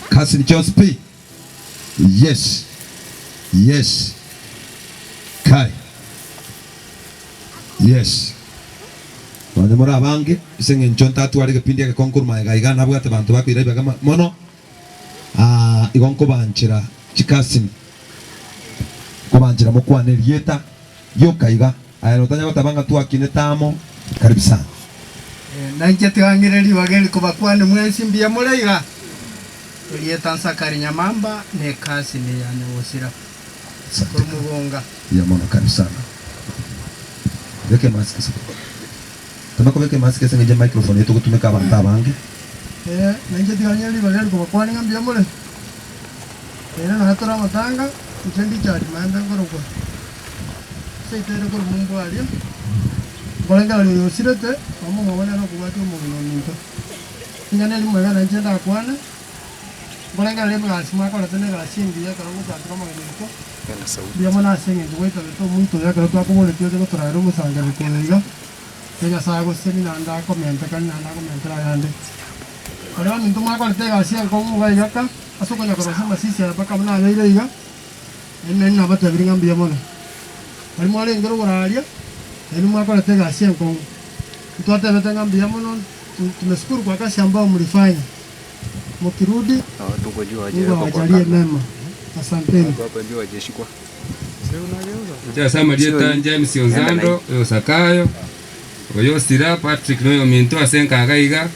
cousin chionsi pi. Yes yes kai yes nonya more abange ase eng'encho ntatware egepindi egekong'u korwa magega iga nabwate abanto bakoira ribaga mono aah igo nkobanchera chikasini nkobanchera mokwane erieta rioka iga aye notanya goteba ng'a twakinete amo karibu sana. Nainche tigang'ire ribaga eri kobakwania mwensi mbuya more iga. Erieta Nsakari Nyamamba na ekasini ya Nyagosira korwa Mogonga. Mbuya mono karibu sana. Beka emask ase Tema kobeka emask ase eng'encho emicrophone eye togotumeka abanto abange. Nainche tigang'ire ribaga eri kobakwania ng'a mbuya more. Ere nonya tore amatanga, inche Richard Maembe nkorokwa. Seito ere korwa mumbu aria, nkorengereria oyo osirete, omong'ao nere okobwatia omong'ina ominto. Ring'ana eri mwega nainche ndakwane, nkorengereria emegasi mwakorete negasi engiya ekero ngochakera omogeni oito, mbuya mono ase eng'encho gwaitagete omonto oyo ekero twakoboretie oche gotoraera omosangerereko oyo iga, na Nyasae agosesenie naende akomentekanie naende akomentere ayande. Baria baminto mwakorete egasi enkong'u iga igaka ase okonya korosia amasisi aya mpaka buna abeire iga, Naende nabatebirie ng'a mbuya mono. Baria mwarenge rogoro aria, nainwe mwakorete egasi enkong'u. Ntwatebete ng'a mbuya mono, tumeshukuru kwa kazi ambayo mlifanya. Mukirudi, Mungu awajalie mema. Asanteni. Inche ase amarieta James Onzando, oyo Sakayo, oyo Sira, Patrick na oyominto ase enkaga iga,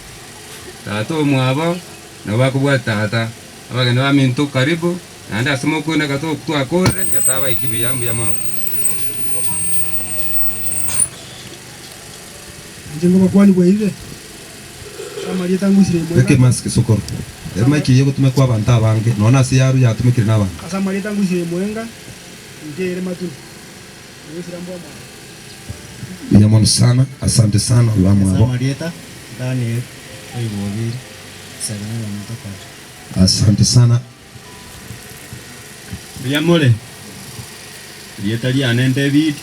tata omwabo, nabo bakobwati tata. Abageni baminto karibu. Naende ase mokoineka twakorire, Nyasae abaiki buya, mbuya mono. Inche ngobakwania bwairire, ase amarieta ngusire imwe Beka emask sokoro. Emic eye egotumekwa abanto abange, nonya ase yaru yatumekire nabanto. Ase amarieta ngusire imwenga, inche ere matunu, ngusire mbwa mwabo. Mbuya mono sana, asante sana Ase bamwabo. amarieta Daniel oigwobiri, Isaka noyominto kare. Asante sana. Mbuya more? Erieta riane David,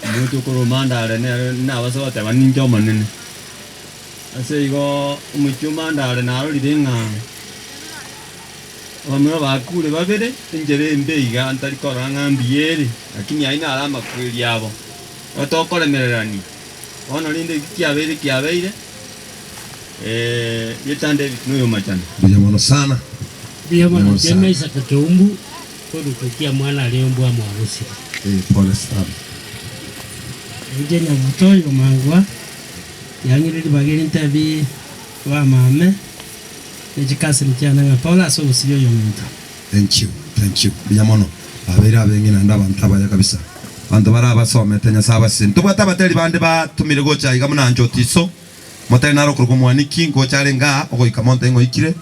omonto okorwa Mandare nere nabase goteba ninche omonene. Ase igo omochie o Mandare narorire ng'a Abamura bakure babere, enchera embe iga ntari korora ng'a mbuya ere, lakini ayio naro amakweri abo. Igo tokoremererania. Bono rende eki kiabeire kiabeire, rieta David noyomachani. Mbuya mono sana. Mbuya mono Mbuya mono sana. Jemma Isaka Keumbu korwa kia mwana aria ombwa mwagosire. Eh, pole sana. Inche Nyabuto oyo omangwa, yang'ire ribaga eri ntebi bamame ne chikasini chiane ng'a pole ase ogosiria oyominto. Thank you, thank you. Mbuya mono. Babeire abeng'e naende abanto abaya kabisa. Abanto bare abasomete Nyasae abasesenie. Ntobwate abateri bande batomire gocha iga buna Anche Otiso, omoteri nare okorokwa Mwaniki ngocha arenge aa ogoika monto ng'a oikire,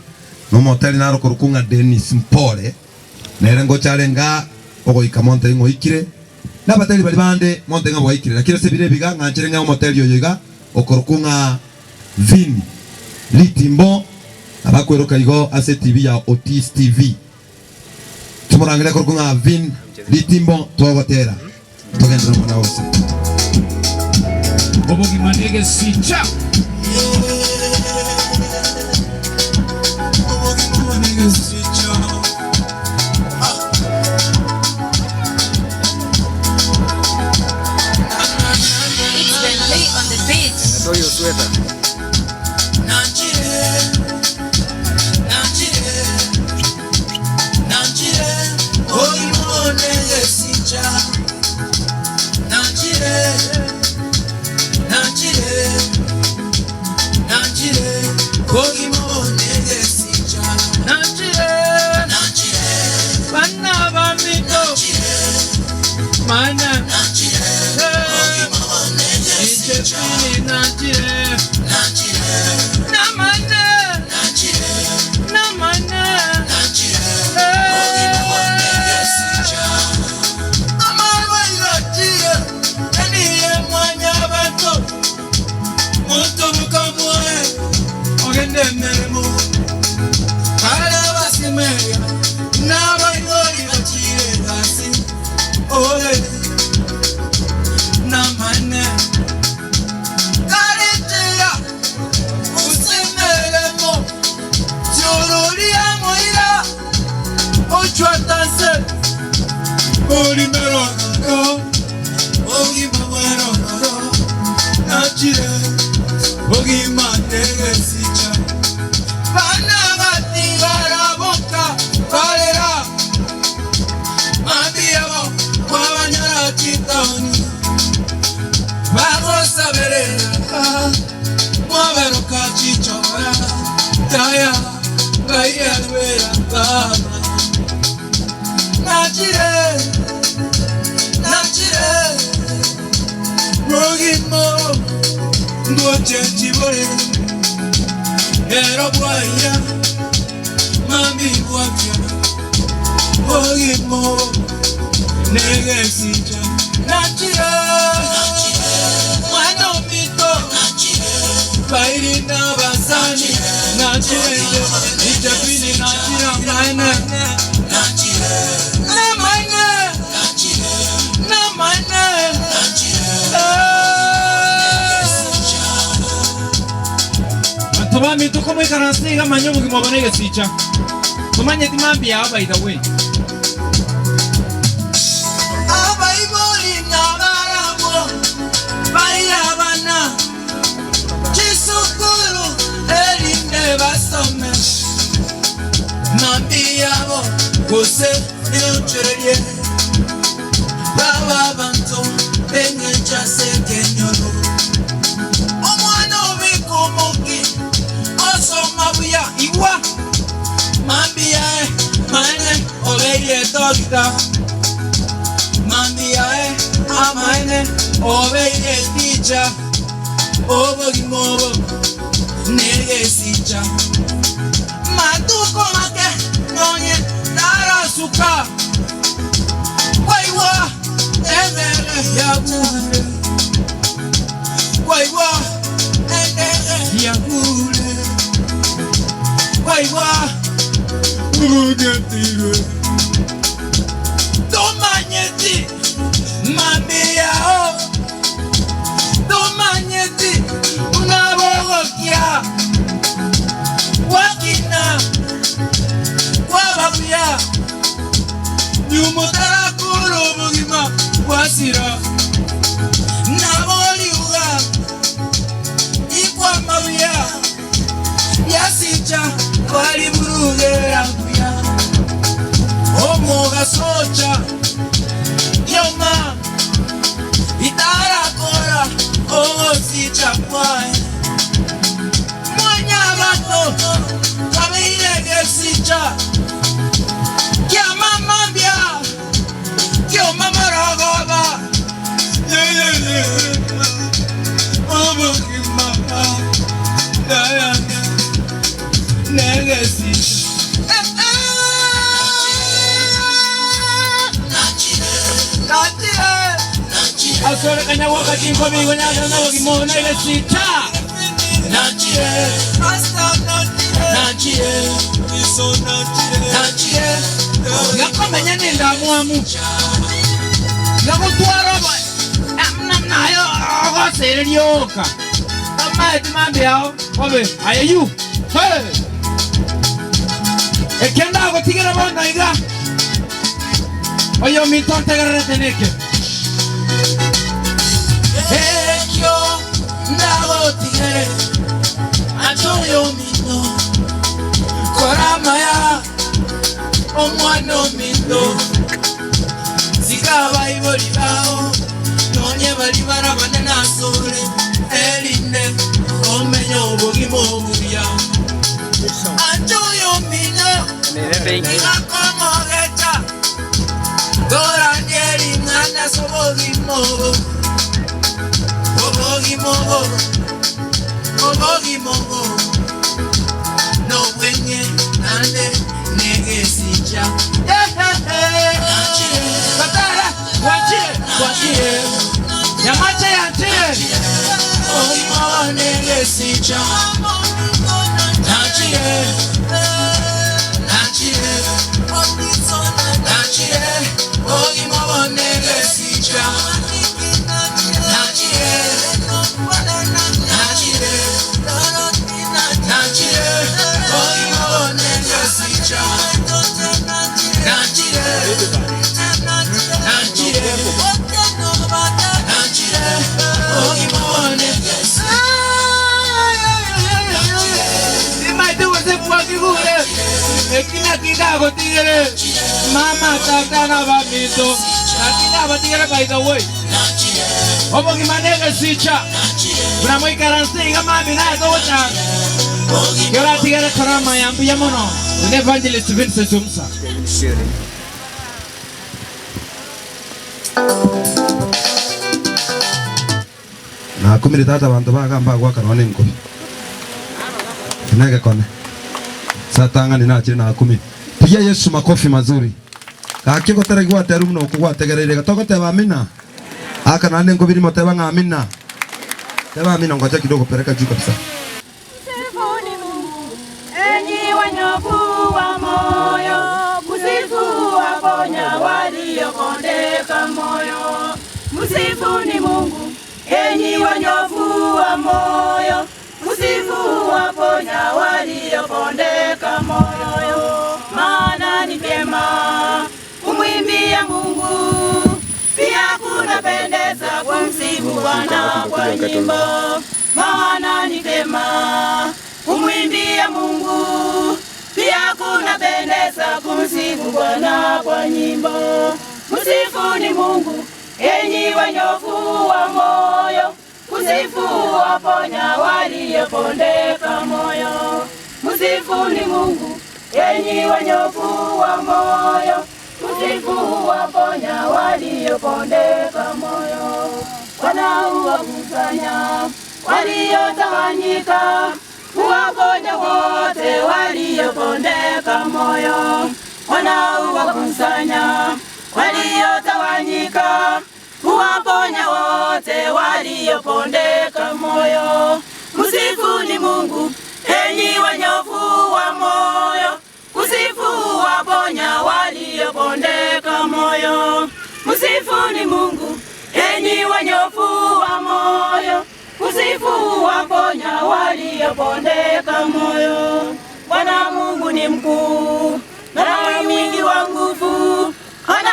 na omoteri nare okorokwa ng'a Dennis Mpore nere ngocha arenge aa ogoika monto ng'a oikire, na abateri baria bande monto ng'a bwaikire. Lakini ase ebiro ebi iga ng'anchere ng'a omoteri oyo iga okorokwa ng'a Vini Ritimbo abakweroka igo ase etibi ya Otis TV. Tomorangere korokwa ng'a Vin Ritimbo togotera togenderere omwana gose. Obogima negesicha. Obogima negesicha. It's Ben Lee on the beat. Bana baminto mana inche pili nachire namane namane ogende emeremo kare abasimeria n'abaigori bachire gasi oe namane karetera usimeremo tiororia moira ochwatanse olimerororo ogima bwerororo nachire ogima negesicha bana batigaraboka barera mambiabo kwabanyara chitaoni bagosaberera mwaberoka chichora taya ngaialwera baba nachire nachire rogimo ngoche chibore ero bwaya mami bwakya ogimo negesicha nachire mwana omito bairi n'abasani nachire ichapini nachira mwana namane namane Banto baminto komoikaranse iga manya obogima obo negesicha. Tomanyeti mambia yao by the way. Abaibori nabarabwo baire abana chisukuru erinde basome mambi yabo gose neochererie baba abanto beng'encho ase ekenyoro omwana obika omoki osoma buya igwa mambi yae mane obeire edoctor mambi yae amaene obeire eteacher obogima obo negesicha matuko make nonye narasuka kwaigwa endere yakure kwaigwa endere yakure kwaigwa ugetirwe tomanyeti mami yao tomanyeti unabogokia wakina kwababuya Nyumotarakora obogima bwasira naboriuga ikwamabuya yasicha twaliburugera buya omugasocha yoma itarakora ogosicha kwae mwanyabato kabeire gesicha kyamamambya kyomamorogoba obogima dayana negesicha. Asorekanya wakati nkobi nabogimona egesicha. Gakomenya nendamwamu gagutwara nayo ogosereria oka amaeti mambiao obe aye yu ekenda gotigera bono iga oyo minto ntegererete neke. Ekyo ndagotigere antoyo minto koramaya omwana ominto zikabaibori bao nonye bari barabana nasore erinde omenye obogima obuya antoyo minto igakomogecha toranieri mwana sobogima obo obogima obo obogima obo nobwenye nande negesicha. Batara wachie wachie Nyamache yanchie. Obogima negesicha nachie nachie nachie obogima negesicha nachie nachie nachie obogima negesicha nachie nachie nachie obogima negesicha. Imaite wase bwakigure ekina kidagotigere mama tata na bamito lakini abatigere by the way obogima negesicha buramoikaranse iga mami naye togochanga kioratigere korama yambuya mono ne Evangelist Vincent Musa. Nakumire tata bantu bagamba gwakana ne nkobi nege kone satangani nachire nakumi pigia Yesu makofi mazuri. Gaki gotara gwateru muno kugwategereire gatogoteba amina. Aka nane nkobiri moteba ng'a amina. Teba amina ngoja kidogo pereka juu kabisa. Msifuni Mungu, enyi wanyofu wa moyo, msifu waponya waliokondeka moyo. Msifuni Mungu, enyi wanyofu wa moyo, msifu waponya waliokondeka moyo. Maana ni vyema kumwimbia Mungu, pia kunapendeza kumsifu Bwana kwa nyimbo. Maana ni vyema kumwimbia Mungu, pia kunapendeza kumsifu Bwana kwa nyimbo. Msifuni Mungu, enyi wanyofu wa moyo, kusifu waponya waliopondeka moyo. Msifuni Mungu, enyi wanyofu wa moyo, kusifu waponya waliopondeka moyo. Wanauwakusanya waliotawanyika, kuwaponya wote waliopondeka moyo. Wanauwakusanya waliotawanyika, kuwaponya wote waliopondeka moyo. Msifuni Mungu, enyi wanyofu wa moyo, kusifu waponya waliopondeka moyo. Msifuni Mungu, enyi wanyofu wa moyo, kusifu waponya waliopondeka moyo. Bwana Mungu ni mkuu na mwingi wa nguvu, hana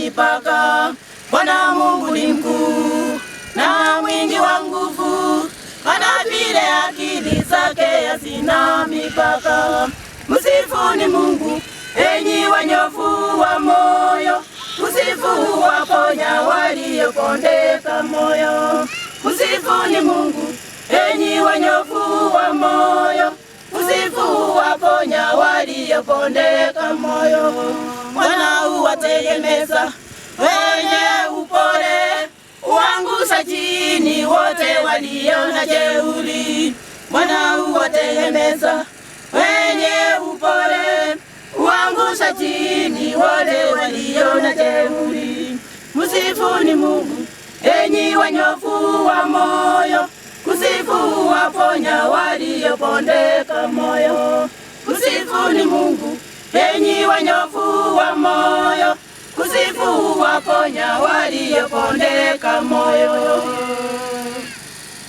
mipaka. Bwana Mungu ni mkuu na mwingi wa nguvu, maana vile akili zake hazina mipaka. Msifuni Mungu, enyi wanyofu wa moyo, kusifu waponya waliopondeka moyo. Msifuni Mungu, enyi wanyofu wa moyo, kusifu waponya waliopondeka moyo. Bwana huwategemeza wenye upole, huangusha chini wote walio na jeuri. Bwana huwategemeza wenye upole, huangusha chini wote walio na jeuri. Msifuni Mungu, enyi wanyofu wa moyo, kusifu waponya waliopondeka moyo. Msifuni Mungu, enyi wanyofu wa moyo, kusifu waponya waliopondeka moyo.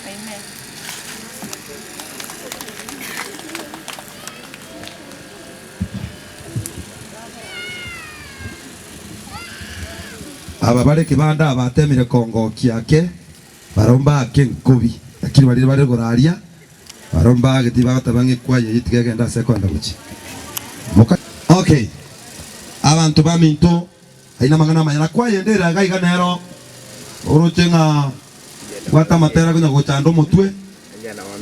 Amen. Aba bare kebanda abatemire kongokia ake, barabwo mbaake nkobi, lakini baria bare igoro aria, barabwo mbaageti bagoteba ng'a ekwaya eyio tiga egende ase ekoenda gochia. Moka Okay, abanto baminto, ayio namang'ana amaya, na kwayende ere iga iga nero oroche ng'a bwate amatera konya gochanda omotwe,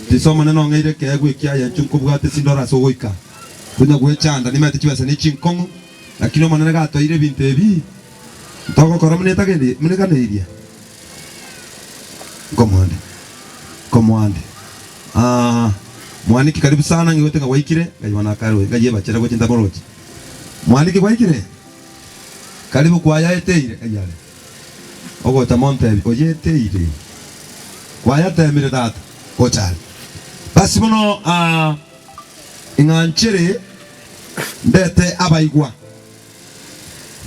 Tisa Omonene ong'eire ekeegwa ekiaye inche nkobwate sindore ase ogoika konya gwechanda, nimanyete chibesa ne chinkong'u, lakini Omonene gatoire ebinto ebi, ntogokora buna etagende buna eganeirie. Nkomoa nde, nkomoa nde. Aah, Mwaniki karibu sana, ng'igwete ng'a gwaikire, ngai bono akarue, ngai ebachere gochia ntamoroche. Mwaniki gwaikire? Karibu kwayaeteire, ngai are. Ogocha montebi, Oyeteire? Kwayateemire tata? Gocha are. Basi bono aa, ing'anchere ndete abaigwa,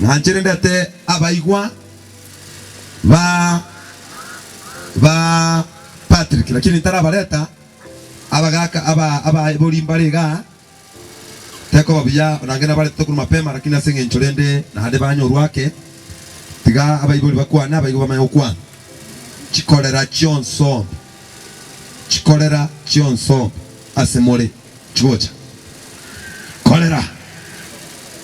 ng'anchere ndete abaigwa ba ba Patrick, lakini ntarabareta abagaka aba abaibori mbare igaa, Tekoba buya onange nabaretete korwa mapema, lakini ase engencho rende naende banyorwe ake, tiga abaibori bakwane, abaigwa bamanye gokwana. Chikorera chionsombe, chikorera chionsombe ase more chigocha. Korera!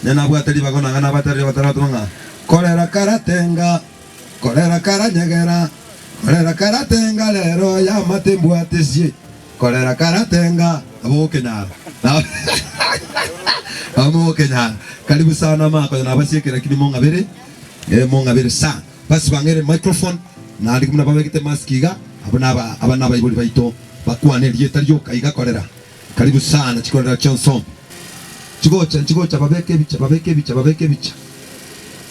Onye nabwate ribaga onanga nabatereria batarabatoma ng'a korera karatenga, korera karanyegera, korera karatenga rero yamate mbwatesie. Korera karatenga nabo okenyara nabo okenyara karibu sana makonya nabasieke lakini mong'abere eh mong'abere sana basi bang'ere microphone naende buna babegete mask iga abwo naba aba nabaibori baito bakwane erieta rioka iga korera karibu sana chikorera chionsombe chigocha nchigocha babeke ebicha babeke ebicha babeke ebicha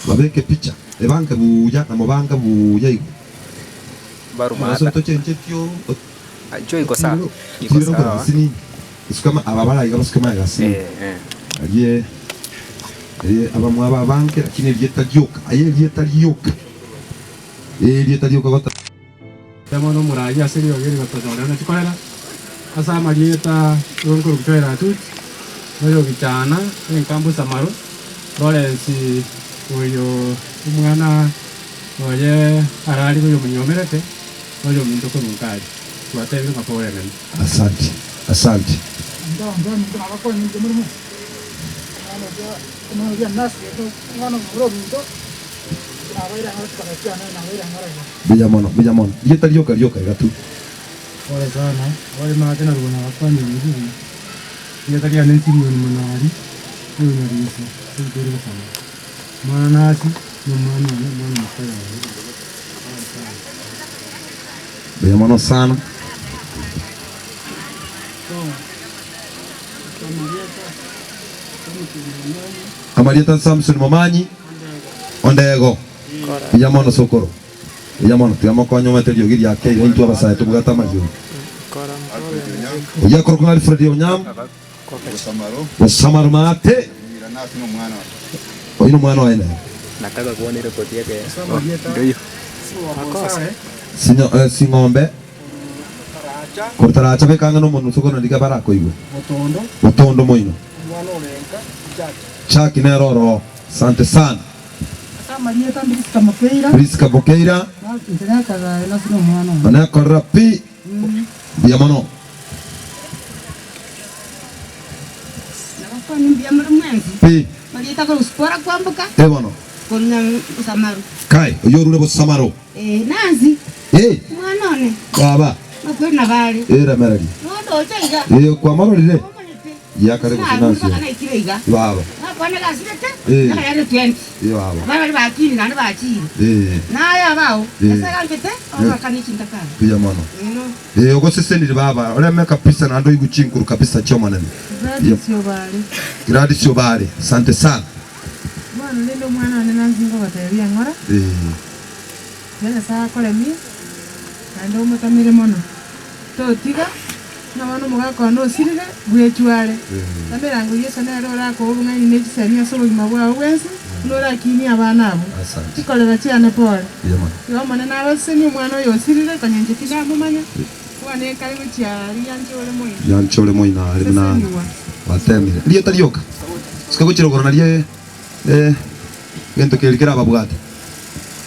babeke picha ebange buya na mobange buya igo Barumata. Tochenchetie Inchuo iko sawa. Iko sawa. Sukama aba baraiga basuke magega ase arie arie abamwabo abange lakini erieta rioka aye erieta rioka erieta rioka gota. Bono omoraai ase riogi eri gotochorera na chikorera ase amarieta y'okorokwa Joel Atuch, oyo Gichana, enkambu Samaru, Lawrence oyo omwana oye ararigwe oyo omonyomerete. Oyominto korwa nkare, twatebire ng'a pore nene. Asante, asante. Mbuya mono, mbuya mono. Rieta rioka rioka iga tu. Pole sana, abare maate na rugana bakwane rigiya. Rieta riane Simioni Monari, oyo Nyarisi, oiboire gosoma. Omwana Nasi, na omwana one, omwana omosae oye. Pole sana. Mbuya mono sana. Amarieta Samson Momanyi Ondego. Mbuya mono sokoro. Mbuya mono. Tiga mokonye omanyete eriogi riake iga intwe abasae tobwate amariogi. Oyio akorokwa ng'a Alfred Onyam Osamaro Maate. Oyio nomwana oye nere. Nataka kuona ile koti yake. Oh, ndio hiyo. Sinyo, eh, sing'ombe kortaracha beka ang'e nomonwa ase okonandiga barakoigwe botondo moino chaki nere oroo sante sana. Amarieta Prisca Mokeira. Prisca Mokeira. Inche nekorera ase nomwana one. Nekorera pi. Mbuya mono. Nabakwane mbuya more mwensi. Pi. Marieta korwa Sipora kwamboka. Eh bono. Korwa Bosamaru. Kai, oyio orure Bosamaru. Eh, Nansi. Eh. Omwana one. Baba. Makweri nabo are. Eh, remereria. Nondoche iga. Eh, kwamororire? Yakare gose Mpaka Nansi. naikire iga. Baba. Nakwana gasirete. Eh. Naka yare 20. Eh, baba. Abana baria bakire naende bachire. Eh. Naye abao. Eh. Nyasaye ganchete, ogakana echintakana. Mbuya mono. Eno. Eh, ogosesenire baba, oreme kabisa naende oigwe chinkuru kabisa chi'Omonene. Gladys Obare. Gladys Obare, asante sana. Bono rende omwana one Nancy ngogoteebia ng'ora, Eh. Tiga Nyasae akoremie, naende omotamere mono. Totiga, ng'a bono omogaka one osirire, bwechware. Tamera ng'o Yeso nere orakoe obong'aini ne chisemi ase obogima bwao bwensi, buna orakinie abana abwo. Asante. Chikorera chiane pore. Mbuya mono. Tiga Omonene abasesenie omwana oyo osirire, konya inche tindamomanya, bono ekare gochia aria nche ore moino. Yanche ore moino are buna Seseniwa. watemire. Rieta rioka. Sika gochia rogoro nario eh, egento keria kerababwate.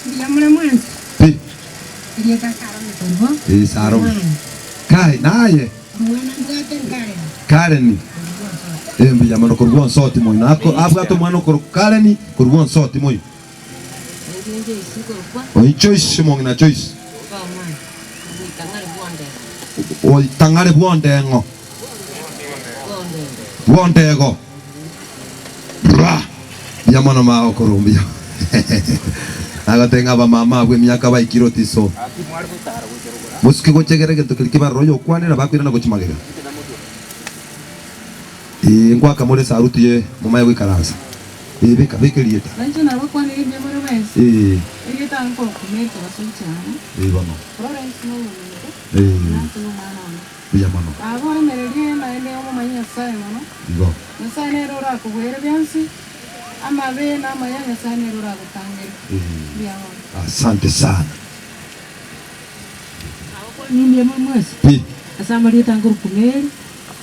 Mbuya more mwensi. Pi. Erieta Sarome korwa. Eh, Sarome. Kai, naye. Omwana mbwate Karen. Karen. Eh, mbuya mono korwa Onsoti moino. Ako abwate omwana okorokwa Karen korwa Onsoti moino. Oyi Joyce omong'ina Joyce. Oitang'are bwondeng'o. Bwondego. Bra! Mbuya mono magokoro mbuya. Nagoteba ng'a abamama abwo emiaka baikire otiso. Mosuke gochegera egento keria kebarore oyokwanera bakoirana gochia magega. Ee, nkoaka more esaruti ye momaye goikaransa. Ee, beka, beka erieta. Nainche nabakwanire mbuya more mwensi. Ee. Erieta nkorokwa Mary Basonchana. Ee bono. Florence noyominto. Ee. Nanche nomwana one. Mbuya mono. Baba oremererie naende omomanye Nyasae mono. Igo. Nyasae nere orakogwere bionsi, amabe na amaya Nyasae nere oragotangere. Ee. Mbuya mono. Asante sana. Nimbie more mwensi. Pi. Ase amarieta nkorokwa Mary,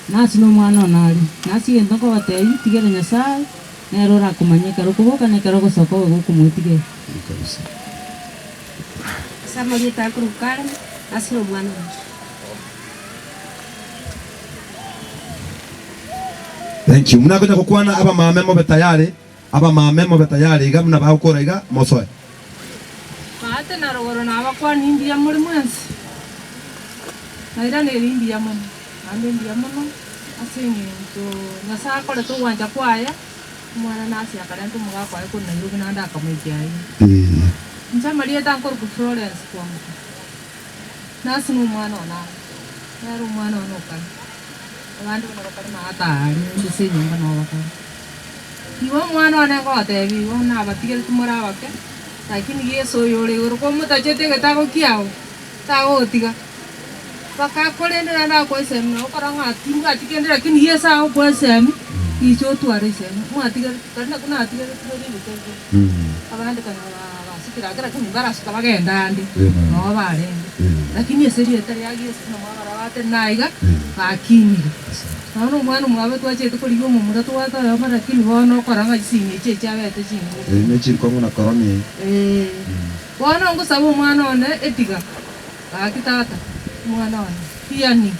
nase nomwana one are. Nase egento nkobatebia, tigera Nyasae, nere orakomanye ekero okoboka na ekero ogosoka obe gokomotigera. Kabisa. Ase amarieta nkorokwa Karen, nase nomwana one. Thank you. Buna akonya gokwana abamame mobe tayari, abamame mobe tayari iga buna bagokora iga mosoe. Maate na rogoro nabakwani mbuya more mwensi, nairaneri mbuya mono, naende mbuya mono ase eng'encho Nyasae akorete ogwancha kwaye, omwana nase akarenta omogaka oye korwa Nairobi naende akamoikia aye. Inche amarieta nkorokwa Florence Kwamboka, nase na omwana one are, nere omwana one okare, abande buna bakare maate aria ase enyomba nabo bakare. Igo omwana one ngotebia igo nabatigereti more abake, lakini Yeso oyo ore igoro komotachete egetago kiao, tagogotiga. Mpaka akorende naende agokoa esemi nabo okora ng'a timbwati kende lakini Yeso agokoa esemi, inche otware esemi. Mwatigereti tari naki natigereti bore ebinto ebio. Abande konya basukire ake lakini mbarasuka bagende ande, noo barenge. Lakini ase erieta ria Yeso buna mwabarora batenena aiga, bakinire. Bono omwana omwabo twachete korigia omomura twatoyoma lakini bono okora ng'a chisimi echi echiabete chinguru. Ee, ne chinkong'u na korona ee. Ee. Bono ngosaba omwana one etiga, gaki tata, omwana one, tiyani,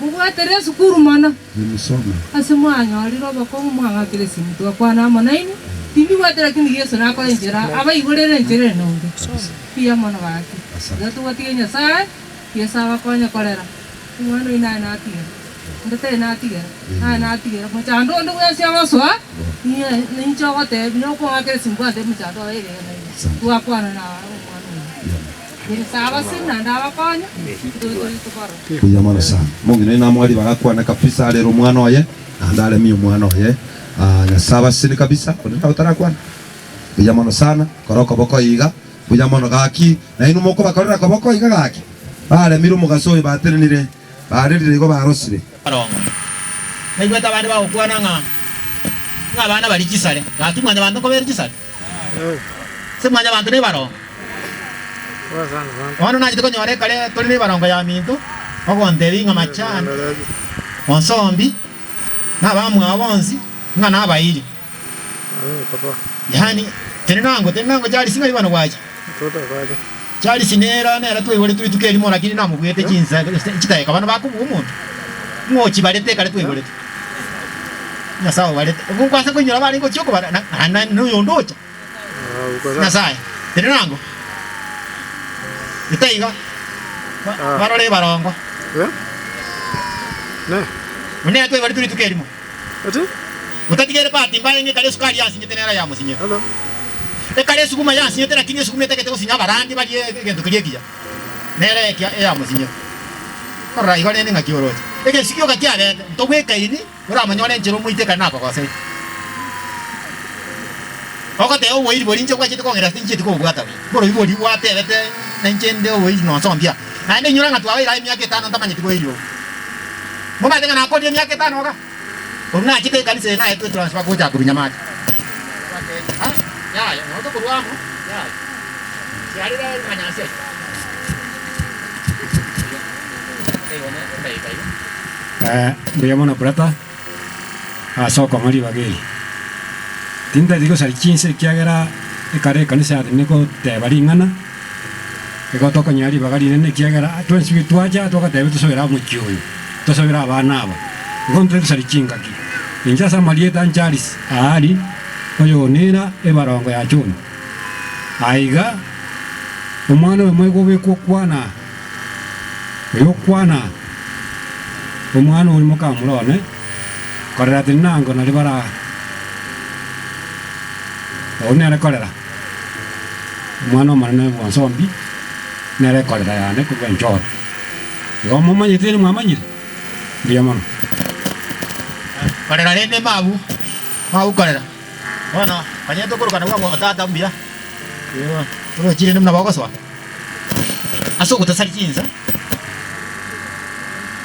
mobwatere esukuru mono. Emisome. Ase mwanyorire obokong'u mwang'akire esimi twakwana amo nainwe, timbibwati lakini Yeso nakore enchera abaigorere enchera enonge. Mbuya mono gaki. Iga tobwatige Nyasaye, Yeso abakonye korera. Omwana oyio naye natigera, onde tari natigera, naye natigera, mochando onde bwensi ogosoa, niye ninche ogotebia nokong'akera esimi bwate mochando oye rigena iga. Twakwana na omwana oyio. Nyasaye abasemi naende abakonye, totorie tokorora. Mbuya mono sana. Omong'ina oyo namoe ribaga akwane kabisa arere omwana oye, naende aremie omwana oye. Ah, Nyasaye abasesenie kabisa, onde naye otarakwana? Mbuya mono sana, kora okoboko iga, Mbuya mono gaki, nainwe mokobakorera koboko iga gaki. Baremire omogaso oyo batenenire, barerire igo barosire. Barongo. Naigwete abande bagokwana ng'a ng'a abana baria chisare, gaki mwanyabanto nkobere chisare? Ase mwanyabanto nebarongo? Bono nachete konyora ekare tore nebarongo yaminto, ogontebia ng'a machani, onsombi, na abamwabo bonsi, ng'a nabairi. Yaani. Tenenango, tenenango Charles ng'ai bono gwacha? Charles nere nere twaiboretwe rituko erimo lakini namobuete chinsa chidakika bono bakobua omonto. Ng'o ochibarete ekare twaiboretwe? Nyasae obarete. Obwo nkwase koinyora barenge gochia okobara na naende na oyonde ocha. Nyasae, tenenango. Etaiga barore ebarongo. Buna twaiboretwe rituko erimo. Otatigere bahati mbaya ng'a ekare esukari yansinyete nero yamosinyete. Ekare esuguma yansinyete lakini esuguma etagete gosinya abarandi barie egento keria ekiya nero ekia eyamosinyete. Korora igo rende ng'aki oroche. Egesio gioka kiabete ntobwekaini oramonyore enchera omoite ekare nakogoseire. Ogoteba oboiri boria inche bwachete kong'ira ase tinchieti kobobwata buya. Borobi boria gwatebete na inche nde oboiri nonsombia. Naende inyora ng'a twabeire aye emiaka etano ntamanyeti boiri obo. Momanyete ng'a nakorire emiaka etano iga? Korwa nachete ekanisa eye naetwe etransfer gocha korwa Nyamache. Yaya, nabo tokorwa amo, yaya. Siarera amanyansi ayio. Mbuya mono brother ase okong'a ribaga eri. Tintageti gosaria chinsa ekiagera ekare ekanisa yatenenire goteba ring'ana, igo tokonyora ribaga rinene ekiagera twensi pi twacha togateba tosobere omochie oyo, tosobere abana aba, igo ntari gosaria chingaki. Inche ase amarieta Charles Aari, oyo onera ebarongo ya John. Aiga omwana oyomo igo obekwa okwana. Oyokwana omwana oria mokamura one, korera tinango nario bara oyio nere korera, omwana omonene bwonsombi nere korera yane korwa enchoro. Igo momanyete ere mwamanyire? Mbuya mono. Korera rende mabu, mabu korera. Bono onye tokoroka nabwo tata mbuya, torochi rende buna bogosoa. Ase ogotasaria chinsa,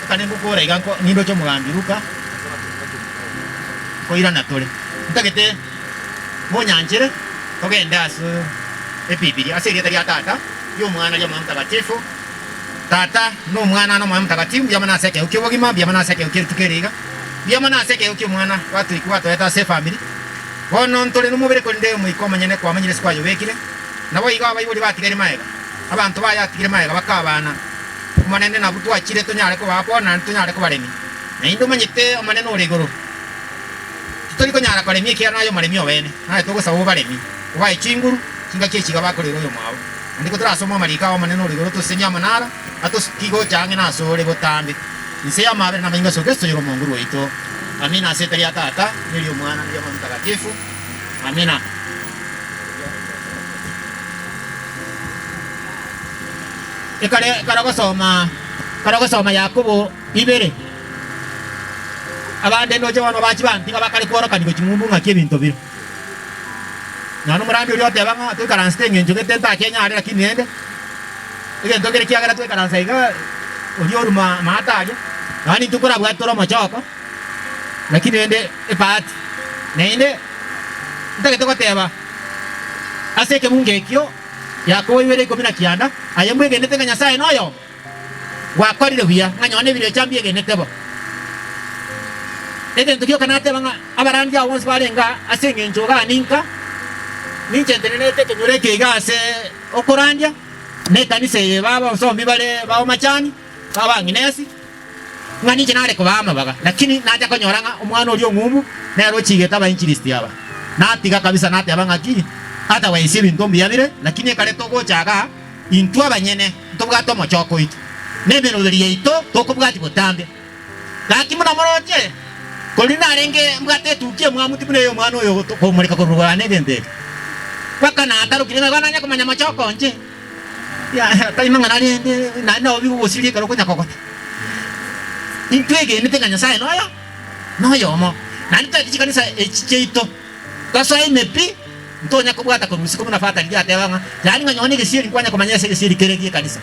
ekane ngokora iga nko nindoche omogambi Luka, nkoirana tore. Ntagete monyanchere togende ase Ebibilia, ase erieta ria Tata, ri'Omwana, ri'Omoyo Omotakatifu. Tata, na Omwana, na Omoyo Omotakatifu, mbuya mono ase ekeegwa ki'obogima, mbuya mono ase ekeegwa kie rituko eri iga, mbuya mono ase ekeegwa ki'Omwana gwatoikwa gwatoeta ase efamiri. Bono ntore nomobere korende Omoika Omonyene kwamanyire ase kwayobekire. Naboigo abaibori batigaire magega, abanto baye atigire magega bakabana. Omonene nabwo twachire tonyare kobaa bono naende tonyare kobaremia. Naende omanyete Omonene ore igoro, titori konyara koremia ekiagera naye omoremi obeene, naye togosaba obaremie, obae chinguru, chingaki echi iga bakorera oyomwabo. Naende kotorasome amariko ao Omonene ore igoro tosesenie amanara, atosukie gocha ang'e nasore botambe, inse y'amabera na amanyinga ase Kristo oyore Omonguru oito. Amina. Ase erieta ria Tata, na eri'Omwana, na eri'Omoyo Omotagatifu. Amina. Ekare ekare ogosoma ekare ogosoma Yakobo ibere, abande ndoche bono bachi bantiga bakare kworokani gochia ng'umbu ng'aki ebinto bire. Nonya omorandi oria oteba ng'a toikaransete eng'encho gete ntakenyare lakini rende, egento nkere kiagera twaikaransa iga oria oruma amato aria, nonya nintwe nkorabwate tore omochoko, lakini rende ebahati. Naende ntagete goteba. Ase ekebungo ekio Yakobo oiwere 19, Aye mbwegenete ng'a Nyasae noyomo? Gwakorire buya, ng'a nonye nebirecha mbiegenete bo. Egento gioka nateba ng'a abarandia abo bonsi barenge aa ase engencho igaa ninka, ninche ntenenerete ekenyoro eke iga ase okorandia, na ekanisa eye babonsombi bare ba Omachani, ba Bang'inesi, ng'a ninche nare kobaa amabaga, lakini nacha konyora ng'a omwana oria ong'umbu nere ochigete abainjilisti aba. Natiga kabisa nateba ng'aki, otherwise ebinto mbuya bire, lakini ekare togocha igaa, intwe abanyene ntobwate omochoko oito, na emeroberi yaito tokobwatia botambe. Gaki buna moroche, korende narenge mbwate etukia emwamu tibuna ey'omwana oyo okomoreka korwa igoro ane egento eke. Mpaka natarokire ng'a igo nanye komanya mochoko inche. Yaya, tari mang'ana rende, naende nabo bigogosiria ekero okonya kogota. Intwegenete ng'a Nyasae noyo, noyomo. Naende toete chikanisa echi chiaito, tosoe ime pi, ntonya kobwata korwa isiko buna Father riria ateba ng'a, yaani ng'a nonye egesieri nkwanya komanya ase egesieri kere gi'ekanisa.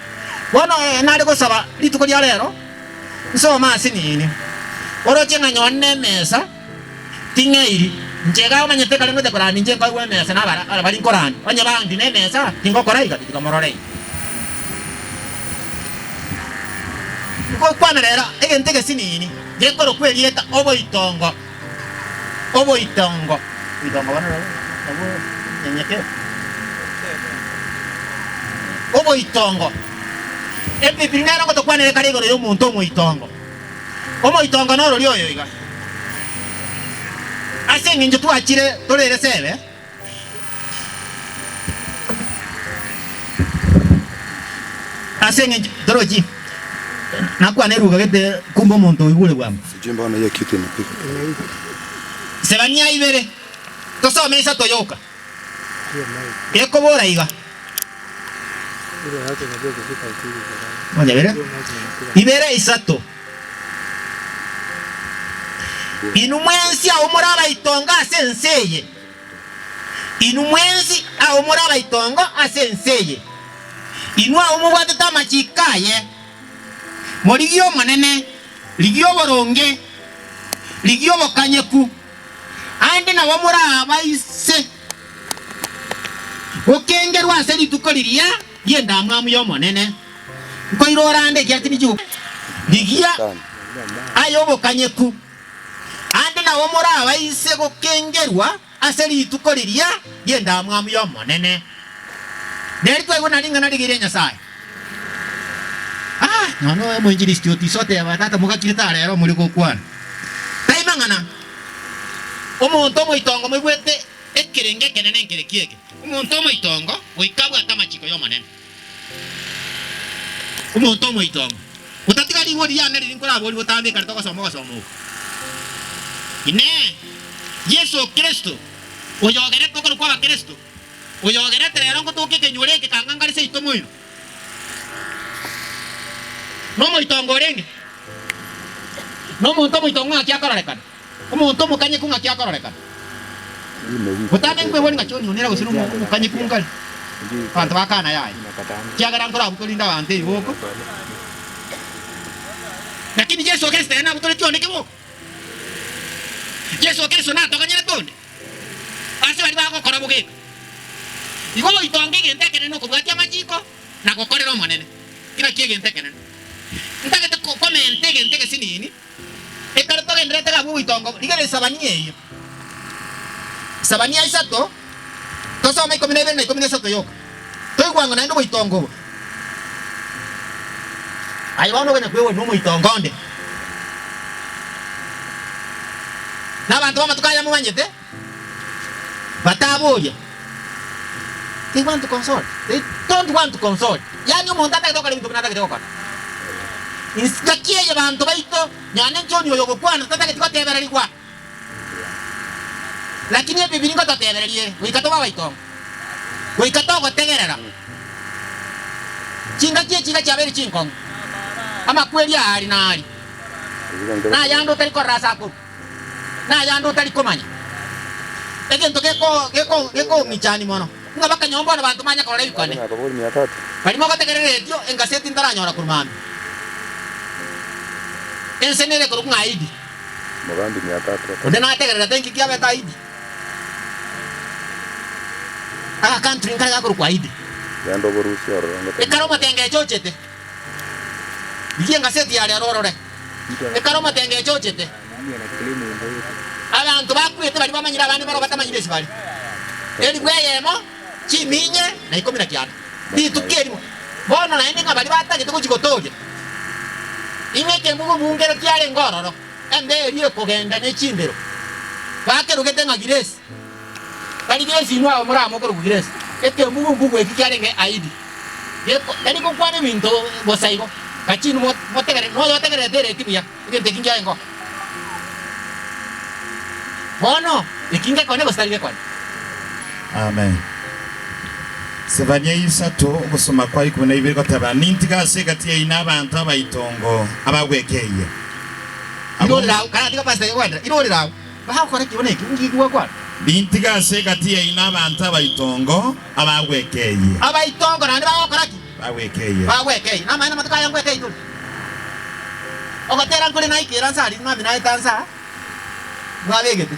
Bono nare gosaba rituko ria rero, nsome ase nini, oroche ng'a nonye na emesa, Ting'eiri, inche iga omanyete ekero ngocha koranda inche nkoigwa emesa na abara baria nkoranda, onye bandi nemesa, tingokora iga, tiga morore inwe. Ngokwana rero egento egesinini gekorokwa erieta oboitongo, oboitongo, oboitongo bono nabwo. nyenyekevu. Oboitongo. Ebibiri nero ngotokwanere kare igoro y'omonto omoitongo. Omoitongo norori oyo iga. Ase eng'encho twachire torere sebe. Ase eng'encho torochi nakwana eruga gete kumbe omonto oigure bwango. Sijui mbona hiyo kitu imepika. Sebania ibere tosome isato yoka. Ekobora iga. Moja bere. Ibere isato. Inwe mwensi abwo more abaitongo ase ense eye, inwe mwensi abwo more abaitongo ase ense eye, inwe abwo mobwatete amachiiko aye, morigie Omonene, rigia oboronge, rigia obokanyeku, aande nabo morabaise gokengerwa ase rituko riria ri'endamwamu y'Omonene. Nkoirora ande ekiagera tindi Rigia aye obokanyeku, ande nabo morabaise gokengerwa ase rituko riria ri'endamwamu y'Omonene. Neri twaigwa na ring'ana rigiya ria Nyasae. Ah, nonya oyo omoinjilisti otiso oteba, Tata mogakire tarero more gokwana. Tai mang'ana. Omonto omoitongo moigwete ekerengo ekenene nkereki eke. Omonto omoitongo goika abwate amachiko y'Omonene. Omonto omoitongo, otatiga rigori riane riria nkoraborie botambe ekero togosoma ogosoma oko. Inee! Yeso Kristo, oyogerete okorokwa Abakristo, oyogerete rero ngotoka ekenyoro eke kanga ngare seito moino, nomoitongo orenge? Nomonto omoitongo ng'aki akororekana? Omonto omokanyeku ng'aki akororekana? Botambe nkweboria ng'a choni onere gose nomokanyeku nkare? Abanto bakana yaya, ekiagera nkorabwo korinde abanto ebiboko. Lakini Yeso Kristo ere nabutoretie onde keboko? Yeso Kristo natogonyerete onde ase baria bagokora bogeka? Igo oitonge egento ekenene nokobwatia amachiko na gokorera Omonene. Ki nakio egento ekenene? Ntagete komenta egento egesinini. Ekero togendererete gabwo oboitongo, rigereria Sabania eyio. Sabania isato, tosome 12 na 13 yoka. Toigwa ng'a naende oboitongo obo. Aye bono okonya kwegwa nomoitongo onde. Na abanto b'amatuko aya momanyete, bataboria. They want to consult. They don't want to consult. Yaani omonto atagete gokora ebinto buna atagete gokora. Engaki eye banto baito, nonya nenchoni oyo ogokwana tatageti gotebererigwa. Lakini ebibiri ngototebereria ere, goika tobe abaitongo. Goika togotegerera. Chingaki echi iga chiabeire chinkong'u. Amakweri aari na aari. Na ayande otari korora ase akorwa. Na ayande otari komanya. Egento geko geko gekong'ichani mono, ng'a bakanyomba bono banto manya korora ebikone. Baria mogotegerera eretio engaseti ntaranyora korwa mambia. Ense nere ekorokwa ng'a Haiti. Onde nategererete inki kiabete Haiti? Aga country nkare gakorokwa Haiti. Ekero omotengecho ochete, rigia engaseti ya rero orore. Ekero omotengecho ochete, abanto bakwete baria bamanyire abande barobwo batamanyire ase bare. Elifu eyemo, chiminye, na ikomi na kianda. Rituko erimo. Bono naende ng'a baria batagete gochia gotooria, ing'e ekembugu-mbugu nkere kiarenge ororo, embe eria ekogenda ne chimbero, bakerogete ng'a Giresi. Tari Giresi inwe aba more amo okorokwa Giresi. Ekembugu-mbugu eki kiarenge Aidi. Geko, tari gokwana ebinto bosa igo. Gachia inwe motegere, noyotegererete ereti buya, egento eki nkiarenge oo. Bono, eki ngekone gose tari gekone? Amen. Sefania isato, ogosoma kwa ikomi na ibere goteba, Nintige ase egati yaino abanto abaitongo abagwekeyia. Abwo Irorera agwo, karatiga pastor egwendera, irorera agwo. Bagokora ki bono eki? Inki gwakwana? Nintige ase egati yaino abanto abaitongo abagwekeyia. Abaitongo naende bagokora ki? Bagwekeyia. Bagwekeyia. Namaene amatuko aya ngwekeyia tore. Ogotera nkore naikera nsa aria ng'ambi naete nsa. Mwabegete.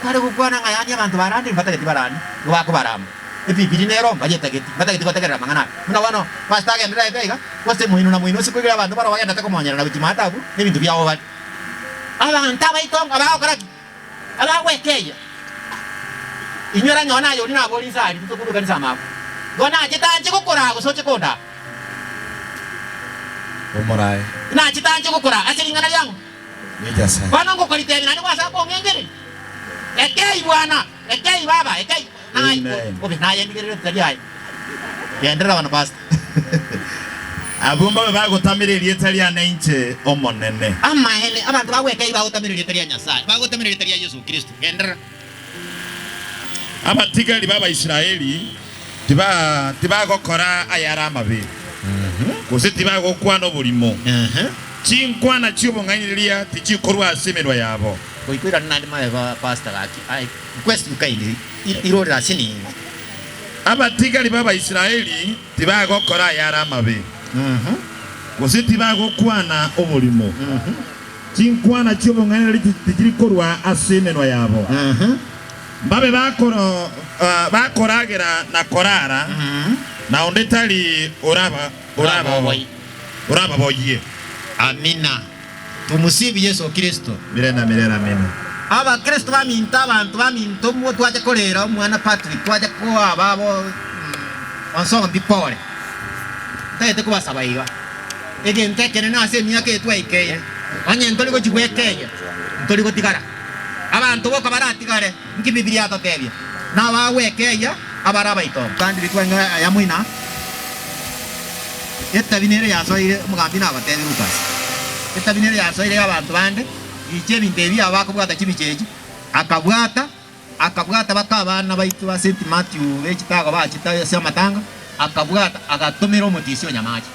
Kware gokwana ng'a yaani abanto barandire mbatageti barande, nigo bakobaramba. Epipiri nero mbayetageti, mbatageti gotegerera amang'ana aya. Buna bono pastor agendererete iga, gose moino na moino ase koigera abanto baroo bagendete komonyerera gochia maate abwo, na ebinto biabo bare. Abanto abaito abagokora ki? Abagwekeyia. Inyora nyowe naye oria nabori inse aria rituko korwa ekanisa amabo. Igo nachete anche gokoraa gose oche kondaa. Omorae. Nachete anche gokoraa ase ring'ana riang'o. Nyasae. Bono ngokoritebia naende gwasaba kong'engereria. Ekei bwana, ekei baba, ekei. Naye Amen. obe naye ndigerere ritari aye. Genderera bono pastor. Abwo mbabe bagotamera erieta riane inche Omonene. Amaene, abanto bagwekei bagotamera erieta ria Nyasae, bagotamera erieta ria Yeso Kristo. Genderera. Abatigari b'Abaisraeli tibagokora ayare amabe, gose tibagokwana oborimo. Chinkwana chi'obong'ainereria tichikorwa ase emenwa yabo. Goika oirane naende magega pastor gaki I request you kindly irorere ase ning'o. Abatigari b'Abaisraeli tibagokora ayare amabe, gose tibagokwana oborimo. Chinkwana chi'obong'ainereria tichiri korwa ase emenwa yabo. Mbabe bakoragera na korara, na onde tari orababoyie. Amina. Tumusifu Yeso Kristo. Mirere na mirere. Amina. Abakristo baminto, abanto baminto, twacha korera omwana Patrick, twacha koa ababo onsombi pole. Ntagete kobasaba iga. Egento ekenene ase emiaka eye twaikeire, onye ntori gochia gwekeyia, ntori gotigara. Abanto boka baratigare, nki Bibilia yatotebia? Nabagwekeyia abare abaitongo. Kandi rituko ring'ana aya moina, etabi nere yasoire, omogambi nabatebie Lukas, etabi nere yasoire y'abanto bande, gicha ebinto ebi aba bakobwata chibicha echi, akabwata, akabwata baka abana baito ba St. Matthew be chitago bachete ase amatanga, akabwata agatomera omotisia o Nyamache.